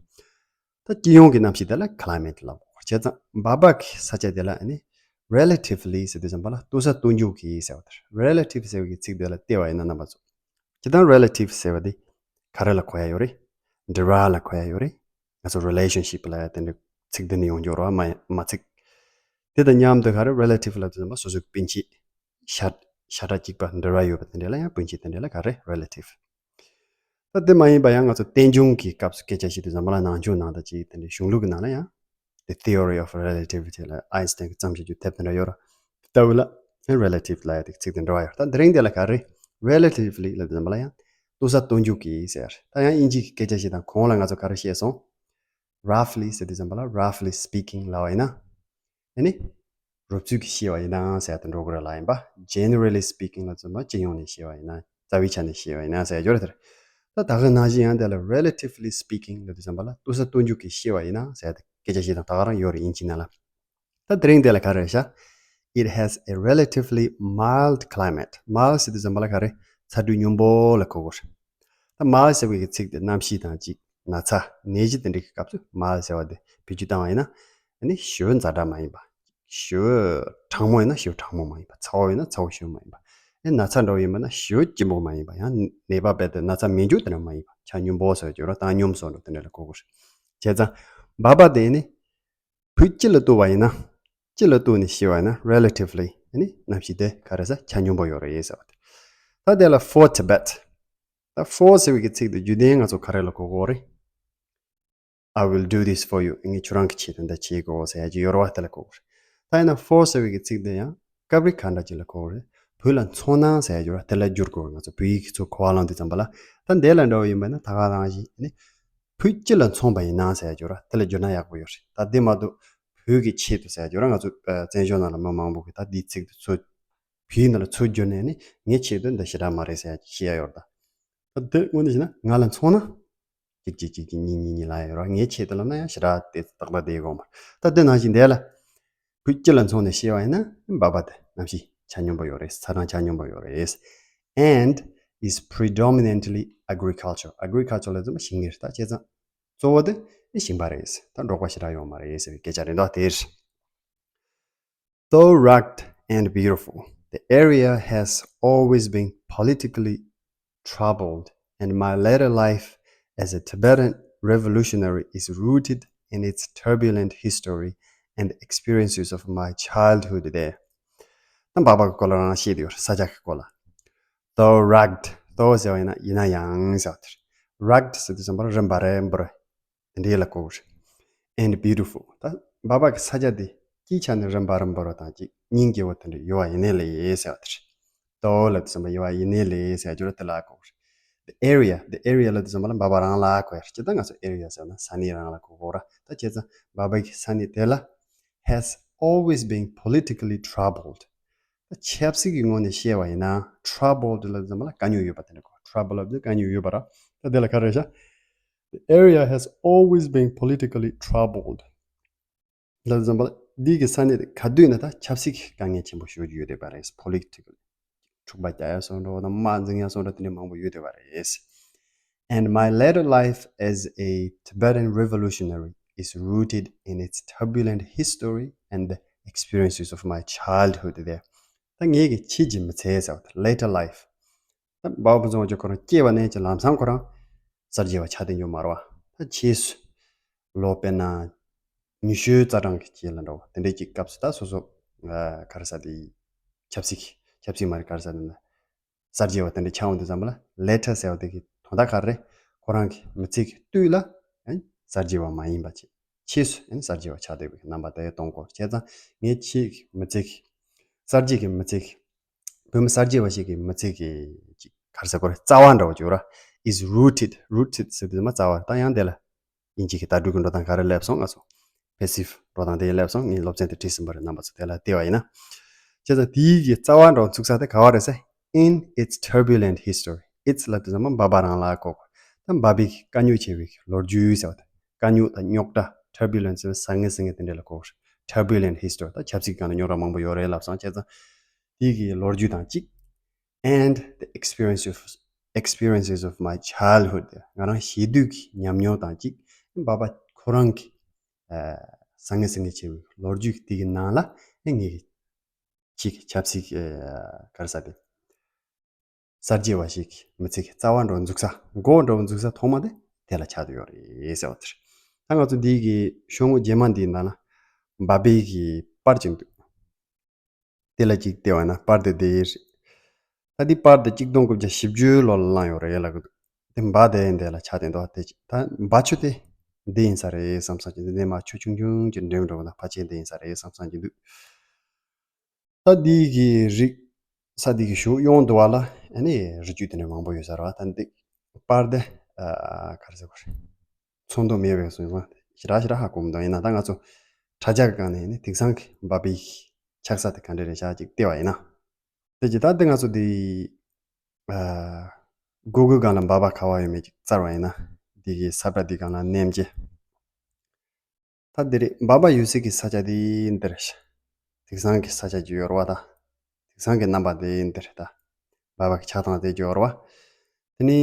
ད་སྤྱི་ཡོངས་ཀྱི་གནམ་གཤིས་དེ་ལ་climate ལབ་དགོས། བྱས་ཙང་བྷ་བྷ་གི་ས་ཆ་དེ་ལ་ཨ་ནི་relatively ཟེར་དུས་ཙམ་པ་ལ་ལྟོས་ས་ལྟོས་འཇོག་གི་ཟེར་བ་དེ་རེད། relative ཟེར་བའི་ཚིག་དེ་ལ་བལྟས་པ་ཡིན་ན་རྣམ་པ་ཚོ། སྤྱིར་བཏང་relative ཟེར་བ་དེ་ག་རེ་ལ་གོ་ཡ་ཡོད་རེད། འབྲེལ་བ་ལ་གོ་ཡ་ཡོད་རེད། ང་ཚོ་relationship ལབ་ཡ་དེ་འདྲའི་ཚིག་དེ་ནི་ཡོང་རྒྱུ་རེད་བ། མ་མ་ཚིག་དེ་དང་མཉམ་དུ་ག་རེ་relative ལབ་དུས་ཙམ་པ་སོ་སོའི་སྤུན་མཆེད། ཤ་ཤ་ཁྲག་གཅིག་པ་འབྲེལ་བ་ཡོད་པ་དེ་འདྲ་ལ་ཡང་སྤུན་མཆེད་དེ་འདྲ་ལ་ག་རེ་relative། ད་དེ་མ་ཡིན་པ་ཡང་ང་ཚོ་རྟེན་འབྱུང་གི་སྐབས་སུ་སྐད་ཆ་བཤད་དུས་ཙམ་པ་ལ་ནང་ཆོས་ནང་དང་ཅིག་དེ་འདྲའི་གཞུང་ལུགས་ཀྱི་ནང་ལ་ཡང་The Theory of Relativity ལ་ཨའིན་སི་ཏན་གྱིས་བརྩམས་བཞག་རྒྱུ་དེབ་དེ་འདྲ་ཡོད་ར། དེ་ལྟ་བུ་ལ་relative ལབ་ཡ་དེ་ཚིག་དེ་འདྲ་བ་ཡོད། ད་དེ་རིང་དེ་ལ་ག་རེ་relatively ལབ་དུས་ཙམ་པ་ལ་ཡང་ལྟོས་ས་ལྟོས་འཇོག་གི་ཟེར། ད་ཡང་དབྱིན་ཇི་གི་སྐད་ཆ་བཤད་སྟངས་གོང་ལ་ང་ཚོ་ག་རེ་བཤད་སོང་། Roughly ཟེར་དུས་ཙམ་པ་ལ་roughly speaking ལབ་པ་ཡིན་ན། ཨ་ནི། རོབ་ཙམ་གྱིས་བཤད་པ་ཡིན་ན་ཟེར་ཡ་དེ་འགྲོ་གི་རེད་ལབ་ཡིན་པ། Generally speaking ལབ་དུས་ཙམ་པ་སྤྱི་ཡོངས་ནས་བཤད་པ་ཡིན་ན། རྩ་བའི་ཆ་ནས་བཤད་པ་ཡིན་ན་ཟེར་ཡ་ཡོད་རེད་དེ། ད་ད་ག་ནང་བཞིན་ཡང་དེ་ལ་relatively speaking ལབ་དུས་ཙམ་པ་ལ་ལྟོས་ས་ལྟོས་འཇོག་གིས་བཤད་པ་ཡིན་ན་ཟེར་ཡ་དེ་སྐད་ཆ་བཤད་སྟངས་ད་ག་རང་ཡོད་རེད་དབྱིན་ཇིའི་ནང་ལ། ད་དེ་རིང་དེ་ལ་ག་རེ་རེད་ཤག It has a relatively mild climate. Mild ཟེར་དུས་ཙམ་པ་ལ་ག་རེ། ཚ་དྲོད་སྙོམས་པོ་ལ་གོ་དགོས་རེད། ད་mild ཟེར་བའི་ཚིག་དེ་གནམ་གཤིས་དང་གཅིག་ན་ཚ་ནད་གཞི་དེ་འདྲ་གི་སྐབས་སུ་mild ཟེར་བ་དེ་བེད་སྤྱོད་བཏང་བ་ཡིན་ན། ཨ་ནི་ཞེ་པོ་ཛ་དྲག་མ་ཡིན་པ། ཞེ་པོ་གྲང་མོ་ཡིན་ན་ཞེ་པོ་གྲང་མོ་མ་ཡིན་པ། ཚ་པོ་ཡིན་ན་ཚ་པོ་ཞེ་པོ་མ་ཡིན་པ། ཨ་ནི་ན་ཚ་འདྲ་བོ་ཡིན་པ་ན་ཞེ་པོ་སྐྱིད་པོ་མ་ཡིན་པ། ཡང་ནད་པ་རྦད་དེ་ན་ཚ་མེད་རྒྱུ་དེ་འདྲ་མ་ཡིན་པ། ཆ་སྙོམས་པོ་ཟེར་རྒྱུ་ར་བཏང་སྙོམས་སོགས་འདྲ་དེ་འདྲ་ལ་གོ་དགོས་རེད། བྱས་ཙང་བྷ་བྷ་དེ་ནི། བོད་སྤྱི་ལ་ལྟོས་པ་ཡིན་ན། སྤྱི་ལ་ལྟོས་ནས་བཤད་པ་ཡིན་ན་relatively ཨ་ནི་གནམ་གཤིས་དེ་ག་རེ་ཟ་ཆ་སྙོམས་པོ་ཡོད་རེད་ཟེར་བ་དེ། ད་དེ་ལ་for Tibet། ད་for ཟེར་བའི་ཚིག་དེ་རྒྱུ་མཚན་ང་ཚོ་ག་རེ་ལ་གོ་དགོས་རེད། I will do this for you. ངས་ཁྱོད་རང་གི་ཆེད་དུ་འདི་བྱེད་དགོས་ཟེར་ཡ་ཅིག་ཡོད་རེད་བ། དེ་ལ་གོ་དགོས་རེད། ད་ཡིན་ན་for ཟེར་བའི་ཚིག་དེ་ཡང་སྐབས་རེ་ག་འདྲ་ཅིག་ལ་གོ་དགོས་རེད། བོད་ལ་མཚོན་ན་ཟེར་ཡ་ཅིག་ཡོད་རེད། དེ་ལ་བསྒྱུར་དགོས་རེད། ང་ཚོ་བོད་ཡིག་གི་ཚུར་གོ་བ་བླངས་དུས་ཙམ་པ་ལ། ད་འདི་ལ་འདྲ་བོ་ཡིན་པ་ན་ད་ག་རང་བཞིན་ཨ་ནི། བོད་སྤྱི་ལ་མཚོན་པ་ཡིན་ན་ཟེར་ཡ་ཅིག་ཡོད་རེད། དེ་ལ་བསྒྱུར་ན་ཡག་པོ་ཡོད་རེད། ད་དེ་མ་གཏོགས་བོད་ཀྱི་ཆེད་དུ་ཟེར་ཡ་ཅིག་ཡོད་རེད། ང་ཚོ་ཨ་བཙན་བྱོལ་ནང་ལ་མི་མང་པོ་གིས་ད་འདིའི་ཚིག་དེ་ཚུར་བོད་ཡིག་ནང་ལ་ཚུར་བསྒྱུར་ནས་ནི་ངའི་ཆེད་དུ་འདི་ཞེ་དྲག་མ་རེད་ཟེར་ཡ་ཅིག་བཤད་ཡ་ཡོད་རེད། ད་ད་དེ་དངོས་གནས་བྱས་ན་ང་ལ་མཚོན་ན། གཅིག་གཅིག་གཅིག་གཅིག་གཉིས་གཉིས་གཉིས་ལབ་ཡ་ཡོད་རེད། ངའི་ཆེད་དུ་ལབ་ན་ཡང་ཞེ་དྲག་དེ་ཏག་ཏག་བསྡད་ཡོད་མ་རེད། ད་དེ་ནང་བཞིན་དེ་ལ། བོད་སྤྱི་ལ་མཚོན་ནས་བཤད་པ་ཡིན་ན་བྷ་བྷ་དེ་གནམ་གཤིས་ཆ་སྙོམས་པོ་ཡོད་རེད། ཚ་གྲང་ཆ་སྙོམས་པོ་ཡོད་རེད། And is predominantly agriculture. Agriculture ལབ་དུས་ཞིང་ལས་རེད། ད་བྱས་ཙང་གཙོ་བོ་དེ་ཞིང་པ་རེད། ད་འབྲོག་པ་ཞེ་དྲག་ཡོད་མ་རེད་ཟེར་བའི་སྐད་ཆ་རེད་འདུག་དེ་རེད། Though rugged and beautiful, the area has always been politically troubled, and my later life as a Tibetan revolutionary is rooted in its turbulent history and experiences of my childhood there. ད་བྷ་བྷ་གི་སྐོར་ལ་རང་བཤད་དུ་ཡོད་རེད། ས་ཆ་གི་སྐོར་ལ། Though rugged, though ཟེར་བ་ཡིན་ན་ཡིན་ན་ཡང་ཟེར་བ་དེ་རེད། Rugged ཟེར་དུས་ཙམ་པ་ལ་རི་འབབ་རི་འབུར་དེ་འདྲའི་ལ་གོ་གི་རེད། And beautiful. ད་འབབ་པ་གི་ས་ཆ་དེ་སྤྱིའི་ཆ་ནས་རི་འབབ་རི་འབུར་བ་དང་ཅིག་སྙིང་རྗེ་བོ་དེ་འདྲ་ཡོད་པ་ཡིན་ནའི་ལས་ཟེར་བ་དེ་རེད། Though ལབ་དུས་ཙམ་པ་ཡོད་པ་ཡིན་ནའི་ལས་ཟེར་རྒྱུ་ར་དེ་ལ་གོ་གི་རེད། The area, the area ལབ་དུས་ཙམ་པ་ལ་འབབ་པ་རང་ལ་གོ་ཡ་རེད། སྤྱིར་བཏང་ང་ཚོ་area ཟེར་ན་ས་གནས་རང་ལ་གོ་གོ་ར། ད་བྱས་ཙང་འབབ་པ་གི་ས་གནས་དེ་ལ་has always been politically troubled. ད་ཆབ་སྲིད་ཀྱི་ངོས་ནས་བཤད་པ་ཡིན་ན་troubled ལབ་དུས་ཙམ་པ་ལ་དཀའ་རྙོག་ཡོད་པ་དེ་འདྲ་གོ། Trouble ལབ་དུས་དཀའ་རྙོག་ཡོད་པ་ར། ད་དེ་ལ་ག་རེ་བྱ། The area has always been politically troubled. ལབ་དུས་ཙམ་པ་ལ་འདི་གི་ས་གནས་དེ་ག་དུས་ན་ད་ཆབ་སྲིད་ཀྱི་དཀའ་ངལ་ཆེན་པོ་ཤོར་གྱི་ཡོད་བསྡད་པ་རེད། Political འཁྲུག་པ་རྒྱག་ཡ་སོགས་འདྲ་བོ་དང་དམག་འཛིང་ཡ་སོགས་འདྲ་དེ་འདྲ་མང་པོ་ཡོད་བསྡད་པ་རེད། And my later life as a Tibetan revolutionary is rooted in its turbulent history and the experiences of my childhood there. ད་ངེད་ཀྱི་ཕྱིས་ཀྱི་མི་ཚེ་ཟེར་བ་དེ་later life ད་འབའ་བ་ཕུན་ཚོགས་དབང་ཕྱུག་ཁོ་རང་སྐྱེས་པ་ནས་ཀྱི་ལམ་སང་ཁོ་རང་གསར་བརྗེ་བ་ཆགས་བསྡད་རྒྱུ་མ་རེད་བ། ད་རྗེས་སུ་ལོ་དཔེར་ན་ཉི་ཤུའི་རྩ་གྲངས་ཀྱི་རྗེས་ལ་འགྲོ་བ་དེ་འདྲའི་ཅིག་སྐབས་སུ་ད་སོ་སོ་ག་རེ་ཟ་དེ་ཆབ་སྲིད་ཀྱི་ཆབ་སྲིད་མ་རེད་ག་རེ་ཟ་དེ་ན་གསར་བརྗེ་བ་དེ་འདྲ་ཆགས་འོང་དུས་ཙམ་པ་ལ་later ཟེར་བ་དེ་གི་དོན་དག་ག་རེ་རེད། ཁོ་རང་གི་མི་ཚེ་གི་དུས་ལ་གསར་བརྗེ་བ་མ་ཡིན་པ་ཅིག་ཕྱིས་སུ་གསར་བརྗེ་བ་ཆགས་བསྡད་པའི་རྣམ་པ་དེ་སྟོན་གོ། བྱས་ཙང་ངའི་ཕྱིས་ཀྱི་མི་ཚེ་གི་གསར་བརྗེ་གི་མི་ཚེ་གི་བོད་མི་གསར་བརྗེ་བ་ཞིག་གི་མི་ཚེ་གི་ཅིག་ག་རེ་ཟེར་དགོས་རེད། རྩ་བ་འདྲ་བོ་ཅིག་ཡོད་ར། is rooted, rooted ཟེར་དུས་མ་རྩ་བ་རེད། ད་ཡང་དེ་ལ་དབྱིན་ཇི་གི་དྭ་ཕྲུག་གི་འགྲོ་སྟངས་ག་རེ་སླེབས་སོང་། ང་ཚོ་passive འགྲོ་སྟངས་དེ་སླེབས་སོང་། ངས་སློབ་ཚན་དེ་བྲིས་ཟིན་པ་རེད། རྣམ་པ་ཚོ་དེ་ལ་བལྟས་པ་ཡིན་ན། བྱས་ཙང་དེའི་གི་རྩ་བ་འདྲ་བོ་འཛུགས་ས་དེ་ག་བ་རེད་ཟེར། In its turbulent history. Its ལབ་དུས་ཙམ་པ་འབབ་པ་རང་ལ་གོ་གོ། ད་འབབ་པའི་དཀའ་རྙོག་ཆེ་བའི་ལོ་རྒྱུས་ཟེར་བ་དེ། དཀའ་རྙོག་དང་རྙོག་དྲ། turbulence ཟེར་ན་ཟང་ངེ་ཟིང་ངེ་དེ་འདྲ་ལ་གོ་གོ། turbulent history ད་ཆབ་སྲིད་ཀྱི་སྒང་ལ་རྙོག་དྲ་མང་པོ་ཡོད་རེད་ལབ་སོང་། བྱས་ཙང་དེའི་གི་ལོ་རྒྱུས་དང་གཅིག and the experience of, experiences of my childhood. ང་རང་གཞིས་དུས་ཀྱི་ཉམས་མྱོང་དང་གཅིག་འབབ་པ་ཁོ་རང་གི་ཨ་ཟང་ངེ་ཟིང་ངེ་ཆེ་བའི་ལོ་རྒྱུས་དེ་གི་ནང་ལ་ཨེ་ངེད་ཀྱི་ཆབ་སྲིད་ཨ་ག་རེ་ཟ་དེ་གསར་བརྗེ་བ་ཞིག་གི་མི་ཚེ་གི་རྩ་བ་འདྲ་བོ་འཛུགས་ས། འགོ་འདྲ་བོ་འཛུགས་ས་ཐོག་མ་དེ་དེ་ལ་ཆགས་བསྡད་ཡོད་རེད་ཟེར་བ་དེ་རེད། ད་ང་ཚོ་འདི་གི་ཤོག་ངོས་རྗེས་མ་འདིའི་ནང་ལ་འབབ་པའི་གི་པར་ཅིག་འདུག་དེ་ལ་ཅིག་བལྟས་པ་ན་པར་དེ་དེ་རེད། ད་འདི་པར་དེ་གཅིག་སྟོང་དགུ་བརྒྱ་བཞི་བཅུ་ལོ་ལ་བླངས་ཡོད་རེད་ལབ་གི་འདུག་དེ་འབབ་དེ་འདི་ལ་ཆགས་བསྡད་འདུག་དེ་ཅིག་ད་འབབ་ཆུ་དེ་འདི་ཡིན་ས་རེད་བསམ་བསམ་གྱི་འདུག་འདི་མ་ཆུ་ཆུང་ཆུང་ཅིག་འགྲིམ་འགྲོ་གི་ན་ཕལ་ཆེར་འདི་ཡིན་ས་རེད་བསམ་བསམ་གྱི་འདུག་ད་འདི་གི་རིགས་ས་འདི་གི་གཞུག་གཡོན་དུ་བ་ལ་ཨ་ནི་རི་རྒྱུད་དེ་འདྲ་མང་པོ་ཡོད་ས་རེད་བ། ད་འདི་པར་དེ་ཨ་ག་རེ་ཟེར་དགོས་རེད། ཚོན་མདོག་མེད་པའི་སོང་ཙང་ཞེ་དྲག་ཞེ་དྲག་ཧ་གོ་མི་འདུག་ཡིན་ན་ད་ང་ཚོ་དྲ་རྒྱ་གི་སྒང་ནས་ནི་དེང་སང་གི་འབབ་པའི་ཆགས་ས་དེ་ག་འདྲ་རེད་ཤག་ཅིག་བལྟས་པ་ཡིན་ན། དེ་ཅི་ད་འདི་ང་ཚོ་འདི་ཨ་Google སྒང་ལ་འབབ་པ་ག་བ་ཡོད་མེད་ཅིག་བཙལ་བ་ཡིན་ན། འདི་གི་ས་བཀྲ་འདི་སྒང་ལ་མནན་རྗེས། ད་འདི་རེད། འབབ་པ་ཡོད་སའི་གི་ས་ཆ་འདི་འདི་རེད་ཤག་དེང་སང་གི་ས་ཆ་ཅིག་ཡོད་རེད་བ། ད་དེང་སང་གི་རྣམ་པ་འདི་འདི་རེད། ད་འབབ་པ་གི་ཆགས་སྟངས་དེ་ཅིག་ཡོད་རེད་བ། དེ་ནི་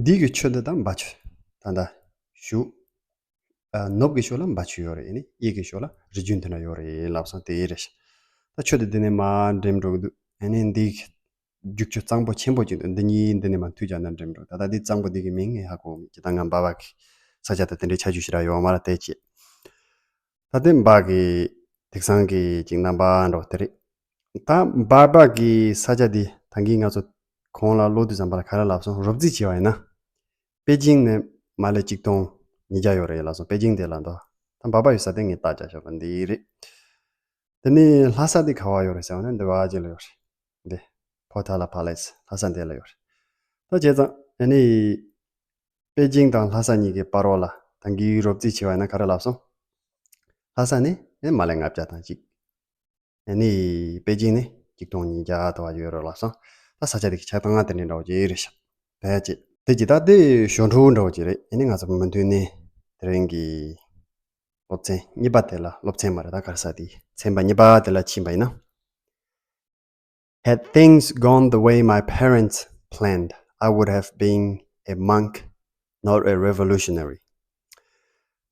འདི་གི་ཆུ་འདི་ད་འབབ་ཆུ། ད་ད་གཞུག་ཨ་ནུབ་ཀྱི་ཕྱོགས་ལ་འབབ་ཆུ་ཡོད་རེད། ཨ་ནི་གཡས་ཀྱི་ཕྱོགས་ལ་རི་རྒྱུད་འདི་འདྲ་ཡོད་རེད་ལབ་སོང་། དེ་རེད་ཤག་ད་ཆུ་དེ་འདི་ནས་མར་འགྲིམ་འགྲོ་གི་འདུག་ཨ་ནི་འདི་རྒྱུག་ཆུ་གཙང་པོ་ཆེན་པོ་ཅིག་འདུག་འདི་གཉིས་འདི་ནས་མར་མཐུད་རྒྱག་ན་འགྲིམ་འགྲོ། ད་ལྟ་འདི་གཙང་པོ་འདི་གི་མིང་ངས་ཧ་གོ་མེད་ཀྱི། ད་ང་འབབ་པ་གི་ས་ཆ་དེ་དེ་འདྲའི་ཆ་རྒྱུས་ཞེ་དྲག་ཡོད་མ་རེད། དེ་བྱས་ད་ལྟའི་འབབ་པ་གི་དེང་སང་གི་ཅིག་རྣམ་པ་འདྲ་བོ་དེ་རེད། ད་འབབ་པ་གི་ས་ཆ་འདི་ད་གིན་ང་ཚོ་གོང་ལ་ཀློག་དུས་ཙམ་པ་ལ་ག་རེ་ལབ་སོང་། རོབ་རྩིས་བྱས་པ་ཡིན་ན། པེ་ཅིང་ནས་མར་ལེ་གཅིག་སྟོང་ཉིས་བརྒྱ་ཡོད་རེད་ལབ་སོང་། པེ་ཅིང་དེ་ལ་འདུག་ད་འབབ་པ་ཡོད་ས་དེ་ངས་བརྟག་དཔྱད་བྱས་པ་འདི་རེད། དེ་ནས་ལྷ་ས་དེ་ག་བ་ཡོད་རེད་ཟེར་བ་ན་འདི་བ་ཅིག་ལ་ཡོད་རེད། འདི་Potala Palace ལྷ་ས་འདི་ལ་ཡོད་རེད། ད་བྱས་ཙང་ཨ་ནི་པེ་ཅིང་དང་ལྷ་ས་གཉིས་ཀྱི་བར་བ་ལ་ད་གིན་རོབ་རྩིས་བྱས་པ་ཡིན་ན་ག་རེ་ལབ་སོང་། ལྷ་ས་ནས་ཨེ་མར་ལེ་ལྔ་བརྒྱ་དང་གཅིག་ཨ་ནི་པེ་ཅིང་ནས་གཅིག་སྟོང་ཉིས་བརྒྱ་དུ་བ་ཡོད་རེད་ལབ་སོང་། ད་ས་ཆ་དེ་གི་ཆགས་སྟངས་དེ་འདྲ་འདྲ་བོ་ཅིག་རེད་ཤག་དེ་ཅི་དེ་ཅི་ད་དེ་ཞོ་འཕྲུལ་འདྲ་བོ་ཅིག་རེད། ཨ་ནི་ང་ཚོ་མུ་མཐུད་ནས་དེ་རིང་གི་སློབ་ཚན་གཉིས་པ་དེ་ལ། སློབ་ཚན་མ་རེད། ད་ག་རེ་ཟ་དེ་ཚན་པ་གཉིས་པ་དེ་ལ་ཕྱིན་པ་ཡིན་ན། Had things gone the way my parents planned, I would have been a monk, not a revolutionary.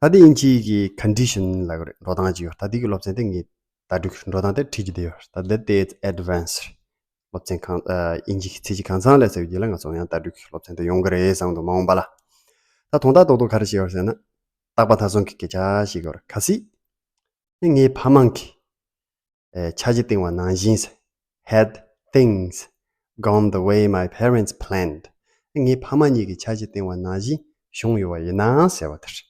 ད་དེ་དབྱིན་ཇིའི་གི་condition ལབ་ཀྱི་རེད། འགྲོ་སྟངས་ཅིག་ཡོད། ད་དེ་གི་སློབ་ཚན་དེ་ངས་ད་དྲུག་འགྲོ་སྟངས་དེ་ཁྲིད་ཀྱི་བསྡད་ཡོད། ད་འདི་དེ་advance རེད། སློབ་ཚན་གང་ཨ་དབྱིན་ཇི་གི་ཚིག་གི་གང་ཚང་ལས་ཟེར་བའི་རྗེས་ལ་ང་ཚོ་ཡང་ད་དྲུག་གི་སློབ་ཚན་དེ་ཡོང་གི་རེད་བསམ་འདུག་མ་འོངས་པ་ལ། ད་དོན་དག་རྡོག་རྡོག་ག་རེ་བྱས་ཡོད་ཟེར་ན། རྟག་པ་མཐའ་སོང་གི་སྐད་ཆ་ཞིག་ཡོད་རེད། གལ་སྲིད་ངའི་ཕ་མ་གིས་ཨེ་འཆར་གཞི་བཏིང་བ་ནང་བཞིན། Had things gone the way my parents planned. ངའི་ཕ་མ་གཉིས་ཀྱིས་འཆར་གཞི་བཏིང་བ་ནང་བཞིན་བྱུང་ཡོད་པ་ཡིན་ན་ཟེར་བ་དེ་རེད།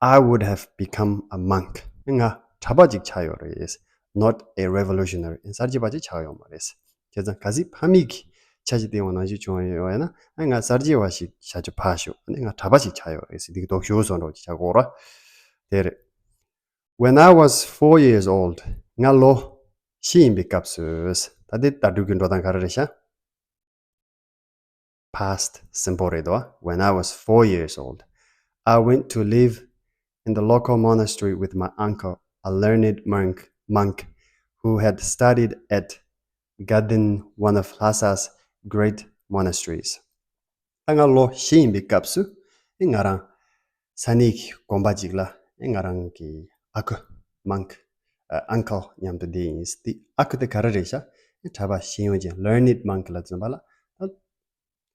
I would have become a monk. ང་གྲྭ་པ་ཅིག་ཆགས་ཡོད་རེད། Not a revolutionary. གསར་བརྗེ་པ་ཅིག་ཆགས་ཡོད་མ་རེད། བྱས་ཙང་གལ་སྲིད་ཕ་མེས་ཀྱིས་འཆར་གཞི་བཏིང་བ་ནང་བཞིན་བྱུང་ཡོད་ན། ང་གསར་བརྗེ་པ་ཞིག་བྱ་རྒྱུ་ཕར་ཞོག་ང་གྲྭ་པ་ཞིག་ཆགས་ཡོད་རེད་ཟེར། འདི་གི་ལྡོག་ཕྱོགས་བཟོ་འདྲ་ཅིག་བྱ་དགོས་ར། དེ་རེད། When I was four years old. ང་ལོ་བཞི་ཡིན་པའི་སྐབས་སུ། ད་དེ་ད་དྲུག་གི་འགྲོ་སྟངས་ག་རེ་རེད་ཤག Past simple རེད་དོ། When I was four years old, I went to live in the local monastery with my uncle, a learned monk, monk who had studied at Ganden, one of Lhasa's great monasteries. ད་ང་ལོ་བཞི་ཡིན་པའི་སྐབས་སུ། ཨེ་ང་རང་ས་གནས་ཀྱི་དགོན་པ་ཅིག་ལ། ཨེ་ང་རང་གི་ཨ་ཁུ། monk, uncle མཉམ་དུ་བསྡད་ཡིན། དེ་ཨ་ཁུ་དེ་ག་རེ་རེད་ཤག་ཨེ་གྲྭ་པ་ཤེས་ཡོན་ཅན། Learned monk ལབ་ཙམ་པ་ལ། ད་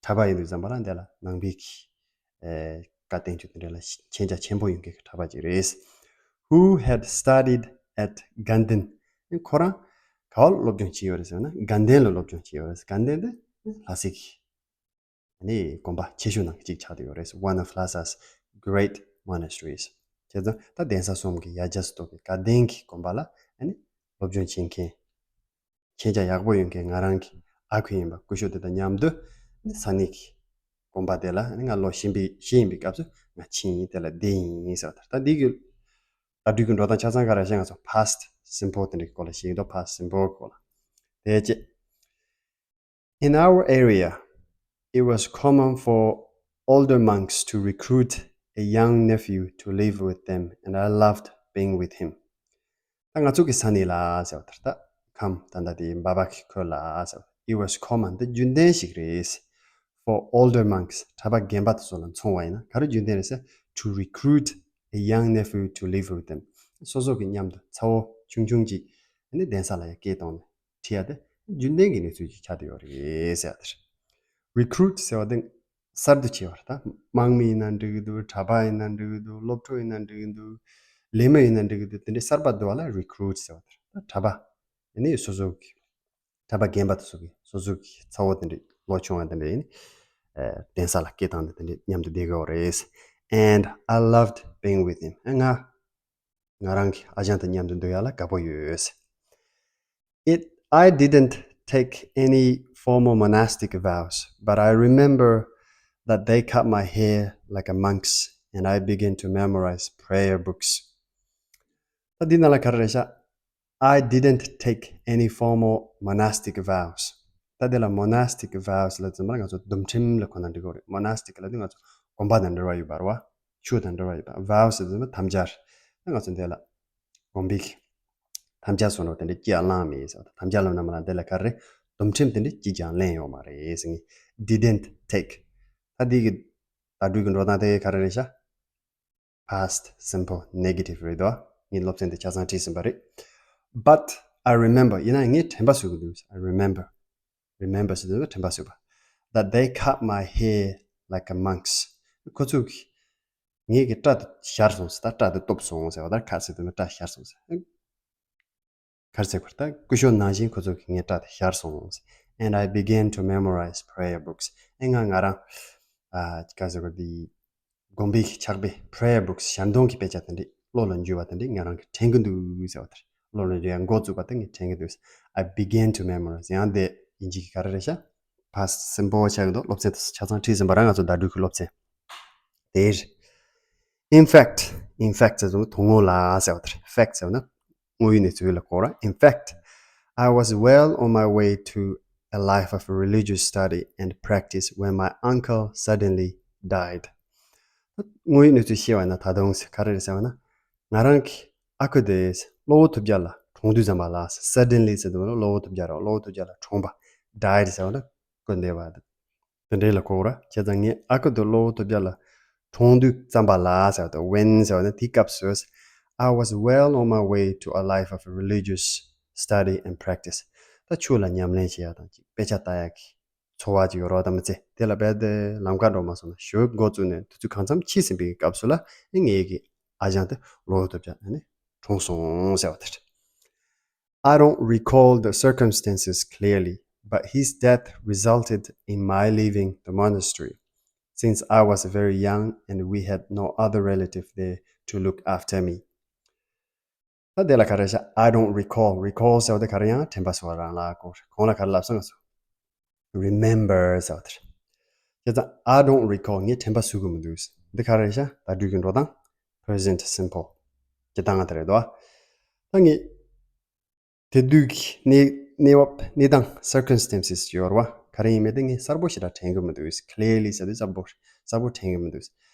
གྲྭ་པ་ཡིན་དུས་ཙམ་པ་ལ་འདི་ལ་ནང་པའི་གི་ཨེ་བཀའ་བསྟན་བཅོས་དེ་འདྲ་ལ་མཁྱེན་རྒྱ་ཆེན་པོ་ཡོད་མཁན་གྱི་གྲྭ་པ་ཅིག་རེད། Who had studied at Ganden. ཁོ་རང་ག་བར་སློབ་སྦྱོང་བྱས་ཡོད་རེད་ཟེར་ན། དགའ་ལྡན་ལ་སློབ་སྦྱོང་བྱས་ཡོད་རེད། དགའ་ལྡན་དེ་ལྷ་སའི་གི་ནི་དགོན་པ་ཆེ་ཤོས་ནང་གི་གཅིག་ཆགས་བསྡད་ཡོད་རེད། One of Lhasa's great monasteries. བྱས་ཙང་ད་གདན་ས་གསུམ་གྱི་ཡ་གྱལ་སུ་གཏོགས་པའི་དགའ་ལྡན་གྱི་དགོན་པ་ལ་ཨ་ནི་སློབ་སྦྱོང་བྱེད་མཁན། མཁྱེན་རྒྱ་ཡག་པོ་ཡོད་མཁན་ང་རང་གི་ཨ་ཁུ་ཡིན་པ་སྐུ་ཞབས་དེ་དང་མཉམ་དུ་ནི་ས་གནས་ཀྱི་དགོན་པ་དེ་ལ་ནི་ང་ལོ་བཞི་པའི་བཞི་ཡིན་པའི་སྐབས་སུ་ང་ཕྱིན་ཡིན། དེ་ལ་བསྡད་ཡིན་ཟེར་བ་དེ་རེད། ད་འདི་གི་ད་དྲུག་གི་འགྲོ་སྟངས་ཆ་ཚང་ག་རེ་བཤད། ང་ཚོ་past simple དེ་འདྲའི་སྐོར་ལ་བཤད་ཀྱི་འདུག past simple གི་སྐོར་ལ། དེ་རྗེས། In our area, it was common for older monks to recruit a young nephew to live with them, and I loved being with him. ད་ང་ཚོ་གི་ས་གནས་ལ་ཟེར་བ་དེ་རེད། ད་ཁམས་ད་ལྟ་དེ་འབའ་བ་གི་ཁུལ་ལ་ཟེར་བ། It was common. འདི་རྒྱུན་ལྡན་ཞིག་རེད། For older monks, གྲྭ་པ་རྒན་པ་དེ་ཚོ་ལ་མཚུངས་པ་ཡིན་ན་ག་རེ་རྒྱུན་ལྡན་རེད་ཟེར། To recruit a young nephew to live with them. སོ་སོ་གི་མཉམ་དུ་ཚ་བོ་ཆུང་ཆུང་ཅིག་ནི་གདན་ས་ལ་ཡར་སྐད་བཏང་ནས་ཁྲིད་ཡ་དེ་རྒྱུན་ལྡན་གྱི་གནས་ཚུལ་ཅིག་ཆགས་བསྡད་ཡོད་རེད་ཟེར་བ་དེ་རེད། Recruit ཟེར་བ་དེ་གསར་དུ་བྱས་པ་རེད། ད་དམངས་མི་ཡིན་ན་འགྲིག་གི་འདུག་གྲྭ་པ་ཡིན་ན་འགྲིག་གི་འདུག་སློབ་ཕྲུག་ཡིན་ན་འགྲིག་གི་འདུག་ལས་མི་ཡིན་ན་འགྲིག་གི་འདུག་དེ་འདྲའི་གསར་པ་བསྡུ་བ་ལ་recruit ཟེར་བ་དེ་རེད། ད་གྲྭ་པ་ནི་སོ་སོ་གི་གྲྭ་པ་རྒན་པ་དེ་ཚོ་གི་སོ་སོ་གི་ཚ་བོ་དེ་འདྲའི་ལོ་ཆུང་བ་དེ་འདྲ་ཡིན། ཨ། གདན་ས་ལ་སྐད་བཏང་ནས་དེ་འདྲའི་མཉམ་དུ་བསྡད་ཀྱི་ཡོད་རེད། And I loved being with him. ཨ། ང་ང་རང་གི་ཨ་ཅང་དང་མཉམ་དུ་འདུག་ཡ་ལ་དགའ་པོ་ཡོད། It, I didn't take any formal monastic vows, but I remember that they cut my hair like a monk's, and I began to memorize prayer books. ད་འདི་ནང་ལ་ག་རེ་རེད་ཤག I didn't take any formal monastic vows. ད་དེ་ལ་monastic vows ལབ་ཙམ་པ་ང་ཚོ་འདུམ་ཁྲིམས་ལ་གོ་ན་འགྲིག་གི་རེད། Monastic ལབ་དུས་ང་ཚོ་དགོན་པ་དང་འབྲེལ་བ་ཡོད་པ་རེད་བ། ཆོས་དང་འབྲེལ་བ་ཡོད་པ། Vows ལབ་ཙམ་པ་དམ་བཅའ་རེད། ད་ང་ཚོ་འདི་ལ་དགོན་པའི་གི་དམ་བཅའ་སོགས་དེ་འདྲ་ཅི་ཡང་བླངས་མེད་ཟེར་བ་དང་། དམ་བཅའ་ལབ་ན་མ་ལ་འདི་ལ་ག་རེ་རེད། འདུམ་ཁྲིམས་དེ་འདྲ་ཅི་ཡང་ལེན་ཡོད་མ་རེད་ཟེར། ངས་didn't take. ད་འདི་གི་བརྡ་སྤྲོད་ཀྱི་འགྲོ་སྟངས་དེ་ག་རེ་རེད་ཤག Past simple negative རེད་དོ། ངས་སློབ་ཚན་དེ་ཆ་ཚང་བྲིས་ཟིན་པ་རེད། But I remember. ཡིན་ན་ངས་དྲན་པ་གསོས་ཀྱི་འདུག I remember. Remember ཟེར་དུས་དྲན་པ་གསོས་པ། That they cut my hair like a monk's. ཁོ་ཚོས་ངའི་གི་སྐྲ་དེ་བཞར་སོང་ཟེར། ད་སྐྲ་དེ་གཏུབ་སོང་ཟེར་བ། ད་cut ཟེར་དུས་སྐྲ་བཞར་སོང་ཟེར། ག་རེ་ཟེར་དགོས་རེད། ད་སྐུ་ཞབས་ནང་བཞིན་ཁོ་ཚོ་གིས་ངའི་སྐྲ་དེ་བཞར་སོང་། And I began to memorize prayer books. ཨེ་ང་ང་རང་ཨ་ག་ཟེར་དགོས་རེད། འདི་དགོན་པའི་ཕྱག་དཔེ་prayer books ཞལ་འདོན་གྱི་དཔེ་ཆ་དེ་འདྲ་བློ་ལ་འཇུས་པ་དེ་འདྲ་ང་རང་གིས་དྲན་གྱི་འདུག་ཟེར་བ་དེ་རེད། བློ་ལ་འཇུ་ཡ་འགོ་བཙུགས་པ་དེ་ངས་དྲན་གྱི་འདུག I began to memorize. ཡང་དེ་དབྱིན་ཇི་གི་ག་རེ་རེད་ཤག past simple ཆགས་ཀྱི་འདུག་སློབ་ཚན་དེ་ཆ་ཚང་བྲིས་ཟིན་པ་རང་ང་ཚོ་བརྡ་སྤྲོད་ཀྱི་སློབ་ཚན་དེ་རེད། In fact, in fact ཟེར་དུས་དོན་དངོས་ལ་ཟེར་བ་དེ་རེད། Fact ཟེར་བ་ན་དངོས་ཡོད་གནས་ཚུལ་ལ་གོ་ར། In fact, I was well on my way to a life of religious study and practice when my uncle suddenly died. དངོས་ཡོད་གནས་ཚུལ་བཤད་པ་ན་ད་དུང་ག་རེ་རེད་ཟེར་བ་ན། ང་རང་གི་ཨ་ཁུ་དེ་གློ་བོ་ཐུབ་རྒྱལ་ལ་གྲོངས་དུས་ཙམ་པ་ལ། Suddenly ཟེར་དུས་གློ་བོ་ཐུབ་རྒྱལ་ར། གློ་བོ་ཐུབ་རྒྱལ་ལ་གྲོངས་པ། Died ཟེར་བ་ན་སྐུ་འདས་པ་དེ་འདྲའི་ལ་གོ་ར། བྱས་ཙང་ངའི་ཨ་ཁུ་དེ་གློ་བོ་ཐུབ་རྒྱལ་ལ་གྲོངས་དུས་ཙམ་པ་ལ་ཟེར་བ་དང་། When ཟེར་བ་ན་དེའི་སྐབས་སུ། I was well on my way to a life of religious study and practice. ད་ཆོས་ལ་ཉམས་ལེན་བྱེད་ཡ་དང་ཅིག་དཔེ་ཆ་ལྟ་ཡ་གི་འཚོ་བ་ཅིག་ཡོད་རེད་པ། ད་མི་ཚེ་དེ་ལ་རྦད་དེ་ལམ་ཁ་འགྲོ་མ་སོང་ན་ཞོ་འགོ་བཙུགས་ནས་དུས་ཚོད་གང་འཚམ་ཕྱིན་ཟིན་པའི་སྐབས་སུ་ལ་ངའི་གི་ཨ་ཅང་དེ་གློ་བོ་ཐུབ་རྒྱལ་ནི་གྲོངས་སོང་ཟེར་བ་དེ་རེད། I don't recall the circumstances clearly, But his death resulted in my leaving the monastery, since I was very young and we had no other relative there to look after me. ད་དེ་ལ་ག་རེ་ཤག I don't recall. Recall ཟེར་བ་དེ་ག་རེ་ཡང་དྲན་པ་གསོ་བ་རང་ལ་གོ། གོང་ལ་ག་རེ་ལབ་སོང་ང་ཚོ། Remember ཟེར་བ་དེ་རེད། བྱས་ཙང་I don't recall. ངས་དྲན་པ་གསོ་གི་མི་འདུག་འདི་ག་རེ་ཤག་བརྡ་སྤྲོད་ཀྱི་འགྲོ་སྟངས། Present simple. སྤྱིར་བཏང་ང་དེ་རེད་དོ། ད་ངས་དེ་དུས་ཀྱི་གནས་གནས་བབ་གནས་སྟངས་circumstances ཡོད་རེད་བ། ག་རེ་ཡིན་མིན་དེ་ངས་གསལ་པོ་ཞེ་དྲག་དྲན་གི་མི་འདུག clearly ཟེར་དུས་གསལ་པོ་གསལ་པོ་དྲན་གི་མི་འདུག་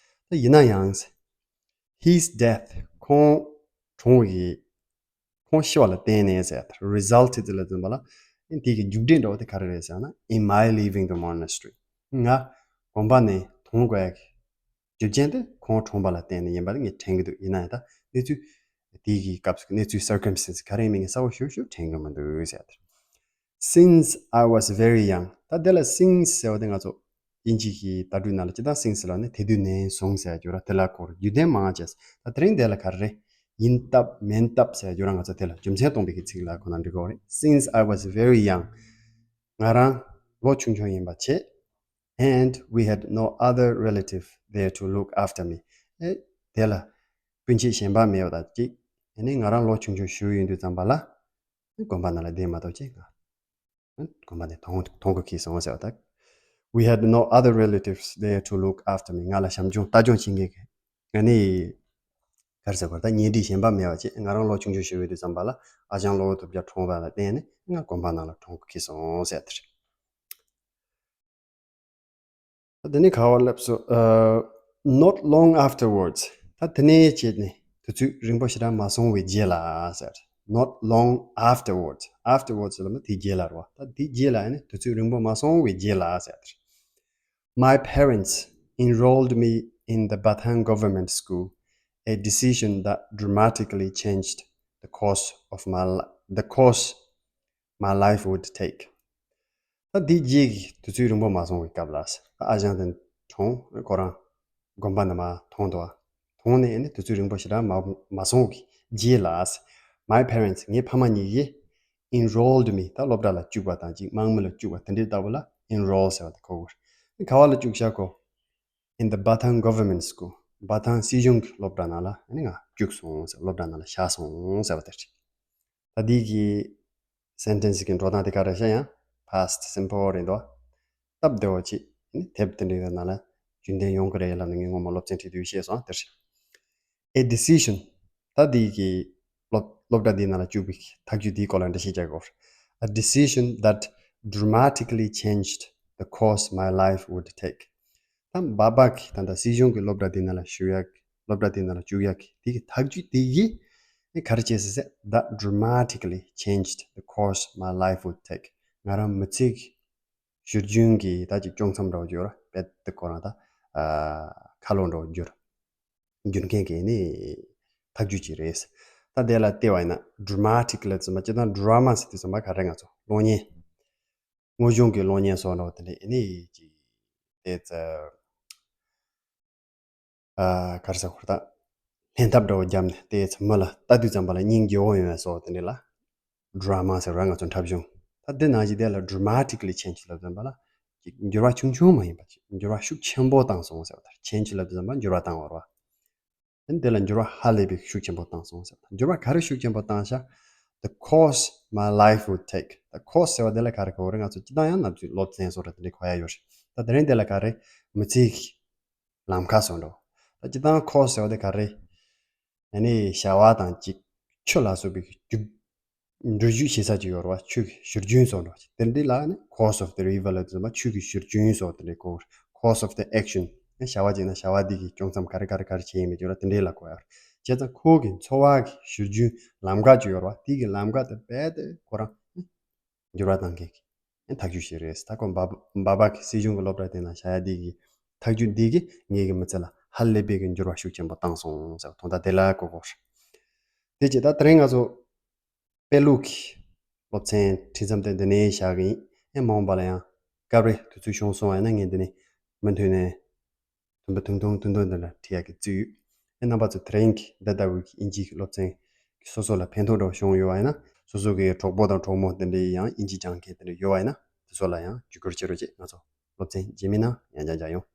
ད་ཡིན་ན་ཡང་his death. ཁོང་གྲོངས་ཡི། ཁོང་ཤི་བ་ལ་བརྟེན་ནས་ཟེར། Resulted ལ་འཛིན་པ་ལ། དེ་གི་མཇུག་འབྲས་འདྲ་བོ་དེ་ག་རེ་རེད་ཟེར་ན། In my leaving the monastery. ང་དགོན་པ་ནས་གྲོངས་དགོས་ཡ་གི་རྒྱུ་རྐྱེན་དེ་ཁོང་གྲོངས་པ་ལ་བརྟེན་ནས་ཡིན་པ་ལ་ངས་དྲན་གི་འདུག་ཡིན་ན་ཡང་ད་གནས་ཚུལ་དེ་གི་སྐབས་སུ་གནས་ཚུལ་circumstances ག་རེ་ཡིན་མིན་ངས་གསལ་པོ་ཞུ་ཞུ་དྲན་གི་མི་འདུག་ཟེར། Since I was very young. ད་དེ་ལ་since ཟེར་བ་དེ་ང་ཚོ་དབྱིན་ཇི་གི་བརྡ་སྤྲོད་ནང་ལ་སྤྱིར་བཏང་since ལ་ནི་དེ་དུས་ནས་བཟུང་ཟེར་རྒྱུ་ར། དེ་ལ་སྐོར་རྒྱུ་ལྡན་མང་ཆེ། ད་དེ་རིང་དེ་ལ་ག་རེ་རེད། ཡིན་སྟབས་མིན་སྟབས་ཟེར་རྒྱུ་ར། ང་ཚོ་དེ་ལ་རྒྱུ་མཚན་སྟོན་པའི་གི་ཚིག་ལ་ཁོ་ན་འབྲི་དགོས་རེད། Since I was very young. ང་རང་ལོ་ཆུང་ཆུང་ཡིན་པ་བྱས། And we had no other relative there to look after me. ཨེ། དེ་ལ་སྤུན་མཆེད་གཞན་པ་མེད་པ་དང་གཅིག་ཨ་ནི་ང་རང་ལོ་ཆུང་ཆུང་ཞིག་ཡིན་དུས་ཙམ་པ་ལ། དགོན་པ་ནང་ལ་བསྡད་མ་གཏོགས་ཅིག་ང་དགོན་པ་ནས་མཐོང་མཐོང་གི་ཁེལ་སོང་ཟེར་བ་དང་། We had no other relatives there to look after me. ང་ལ་བྱམས་སྐྱོང་ལྟ་སྐྱོང་བྱེད་མཁན་གྱི་ཨ་ནི་ག་རེ་ཟེར་དགོས་རེད། ད་ཉེ་འཁྲིས་གཞན་པ་མེད་པ་བྱས། ང་རང་ལོ་ཆུང་ཆུང་ཞིག་ཡོད་དུས་ཙམ་པ་ལ་ཨ་ཞང་བློ་བཟང་ཐུབ་རྒྱལ་གྲོངས་པ་ལ་བརྟེན་ནས་ང་དགོན་པ་ནང་ལ་མཐོང་གི་ཁེལ་སོང་ཟེར་དེ་རེད། ད་དེ་ནས་ག་བ་སླེབས་སོང་། ཨ། Not long afterwards. ད་དེ་ནས་བྱས་ནས་དུས་ཚོད་རིང་པོ་ཞེ་དྲག་མ་སོང་བའི་རྗེས་ལ་ཟེར། Not long afterwards. Afterwards ལབ་ན་དེའི་རྗེས་ལ་རེད་བ། ད་དེའི་རྗེས་ལ་ཡིན་ན་དུས་ཚོད་རིང་པོ་མ་སོང་བའི་རྗེས་ལ་ཟེར། My parents enrolled me in the Batang Government School, a decision that dramatically changed the course of my li- the course my life would take. ད་འདི་རྗེས་ཀྱི་དུས་ཚོད་རིང་པོ་མ་སོང་བའི་སྐབས་ལ། ད་ཨ་ཞང་དེ་གྲོངས། ཁོ་རང་དགོན་པ་ནས་མར་ཐོན་འདུག་བ། ཐོན་ནས་ནི་དུས་ཚོད་རིང་པོ་ཞེ་དྲག་མ་མ་སོང་བའི་རྗེས་ལ། My parents. ངའི་ཕ་མ་གཉིས་ཀྱིས་enrolled me. ད་སློབ་གྲྭ་ལ་བཅུག་པ་དང་གཅིག་དམག་མི་ལ་བཅུག་པ་དེ་འདྲའི་ལྟ་བུ་ལ་enroll ཟེར་བ་དེ་གོ་དགོས། ག་བ་ལ་བཅུག་བཞག་གོ In the Batang Government School. Batang སྲིད་གཞུང་གི་སློབ་གྲྭ་ནང་ལ་ནི་ང་བཅུག་སོང་ཟེར། སློབ་གྲྭ་ནང་ལ་བཞག་སོང་ཟེར་བ་དེ་རེད། ད་འདི་གི་sentence གི་འགྲོ་སྟངས་དེ་ག་རེ་ཤག་ཡང་past simple རེད་འདུག་སྟབས་བདེ་བོ་ཅིག་ནི་དེབ་དེ་འདྲའི་ནང་ལ་རྒྱུན་ལྡན་ཡོང་གི་རེད་ལབ་ནས་ངས་སྔོན་མ་སློབ་ཚན་ཁྲིད་དུས་བཤད་སོང་། དེ་རེད། A decision. ད་འདི་གི་སློབ་སློབ་གྲྭ་འདིའི་ནང་ལ་བཅུག་པའི་ཐག་གཅོད་འདིའི་སྐོར་ལ་འགྲེལ་བཤད་རྒྱག་དགོས། A decision that dramatically changed the course my life would take. ད་སྦག་སྦག་གི་ད་ལྟ་སྲིད་གཞུང་གི་སློབ་གྲྭ་འདི་ནང་ལ་ཞུགས་ཡག་སློབ་གྲྭ་འདི་ནང་ལ་བཅུག་ཡག་གི་དེ་གི་ཐག་གཅོད་དེ་གིས་ཨེ་ག་རེ་བྱས་ཟེར་ཟེར། That dramatically changed the course my life would take. ང་རང་མི་ཚེ་གི་ཞུར་རྒྱུན་གྱི་ད་ཅིག་དཀྱོག་མཚམས་འདྲ་བོ་ཅིག་ཡོད་ར། དཔེ་དེ་ཁོ་རང་ད་ཨ་ཁ་ལོ་འདྲ་བོ་འགྱུར་འགྱུར་མཁན་གྱི་ནི་ཐག་གཅོད་ཅིག་རེད། ད་དེ་ལ་བལྟས་པ་ཡིན་ན་dramatic ལབ་ཙམ་པ་སྤྱིར་བཏང་drama ཟེར་དུས་ཙམ་པ་ག་རེ་ང་ཚོ་གློག་བརྙན་དངོས་བྱུང་གི་གློག་བརྙན་སོགས་འདྲ་བོ་དེ་འདྲ་ཡིན་ནི་ཅིག་དེ་ཙ་ཨ་ག་རེ་ཟེར་དགོས་རེད། ད་ལྷན་ཐབས་འདྲ་བོ་བརྒྱབ་ནས་དེ་ཚོ་མི་ལ་ལྟ་དུས་ཙམ་པ་ལ་སྙིང་རྗེ་བོ་ཡོང་བའི་སོགས་དེ་འདྲ་ལ་drama ཟེར་བ་ང་ཚོ་འཁྲབ་གཞུང་། ད་དེ་ནང་བཞིན་དེ་ལ་dramatically change ལབ་ཙམ་པ་ལ་ཅིག་འགྱུར་བ་ཆུང་ཆུང་མ་ཡིན་པ་ཅིག་འགྱུར་བ་ཤུགས་ཆེན་པོ་བཏང་སོང་ཟེར་བ་དང་། change ལབ་ཙམ་པ་འགྱུར་བ་བཏང་བ་རེད་བ། དེ་ལ་འགྱུར་བ་ཧ་ལས་པའི་ཤུགས་ཆེན་པོ་བཏང་སོང་ཟེར་བ་དང་། འགྱུར་བ་ག་རེ་ཤུགས་ཆེན་པོ་བཏང་ཤག The course my life would take. The course ཟེར་བ་དེ་ལ་ག་རེ་གོ་རེད། ང་ཚོ་སྤྱིར་བཏང་ཡང་ནམ་རྒྱུན་སློབ་ཚན་སོགས་རེ་དེ་འདྲ་གོ་ཡ་ཡོད་རེད། ད་དེ་རིང་དེ་ལ་ག་རེ་མི་ཚེ་གི་ལམ་ཁ་སོགས་འགྲོ། ད་སྤྱིར་བཏང་course ཟེར་བ་དེ་ག་རེ། ཨ་ནི་བྱ་བ་དང་གཅིག་ཆུ་ལ་སོགས་པའི་རྒྱུ་འགྲུལ་བཞུད་བྱེད་ས་ཅིག་ཡོད་རེད་བ། ཆུ་གི་བཞུར་རྒྱུན་སོགས་འགྲོ། དེ་འདི་ལ་ནི་course of the river ལབ་ཙམ་པ་ཆུ་གི་བཞུར་རྒྱུན་སོགས་དེ་འདྲ་གོ། Course of the action. བྱ་བ་ཅིག་ན་བྱ་བ་འདི་གི་དཀྱོག་མཚམས་ག་རེ་ག་རེ་ག་རེ་བྱེད་ཡིན་མིན་ཅིག་ཡོད་ར། དེ་འདྲའི་ལ་གོ་ཡ་རེད། བྱས་ཙང་ཁོ་གི་འཚོ་བ་གི་བཞུར་རྒྱུན་ལམ་ཁ་ཅིག་ཡོད་རེད་བ། དེ་གི་ལམ་ཁ་དེ་རྦད་དེ་ཁོ་རང་འགྱུར་བ་བཏང་མཁན་གྱི་ཐག་གཅོད་ཞིག་རེད། ད་ཁོ་སྦག་སྦག་སྦག་གི་སྲིད་གཞུང་གི་སློབ་གྲྭ་དེ་ནང་བཞག་ཡ་དེ་གི་ཐག་གཅོད་འདི་གིས་ངེད་ཀྱི་མི་ཚེ་ལ་ཧ་ལས་པའི་གི་འགྱུར་བ་ཤུགས་ཆེན་པོ་བཏང་སོང་ཟེར་བ་དང་། ད་དེ་ལ་གོ་དགོས་རེད། དེ་བྱས་ད་དེ་རིང་ང་ཚོ་དཔེ་ཀློག་གི་སློབ་ཚན་ཁྲིད་མཚམས་དེ་འདི་ནས་བཞག་གི་ཡིན། ཨེ་མ་འོངས་པ་ལ་ཡང་སྐབས་རེ་དུས་ཚོད་བྱུང་སོང་བ་ཡིན་ན་ངས་འདི་ནས་མུ་མཐུད་ནས་ཐུང་ཐུང་ཐུང་ཐུང་འདི་ལ་ཁྲིད་ཡག་གི་རྩིས་ཡོད། ཨེ་རྣམ་པ་ཚོ་དེ་རིང་གི་འདི་ལྟ་བུའི་གི་དབྱིན་ཇིའི་གི་སློབ་ཚན་གི་སོ་སོ་ལ་ཕན་ཐོགས་འདྲ་བོ་བྱུང་ཡོད་པ་ཡིན་ན། སོ་སོ་གི་གྲོགས་པོ་དང་གྲོགས་མོ་དེ་འདྲ་ཡང་དབྱིན་ཇི་སྦྱང་མཁན་དེ་འདྲ་ཡོད་པ་ཡིན་ན། ཚོ་ལ་ཡང་བརྒྱུད་སྐུར་བྱེད་རོགས་བྱེད། ང་ཚོ་སློབ་ཚན་རྗེས་མའི་ནང་ཡང་བསྐྱར་མཇལ་ཡོང་།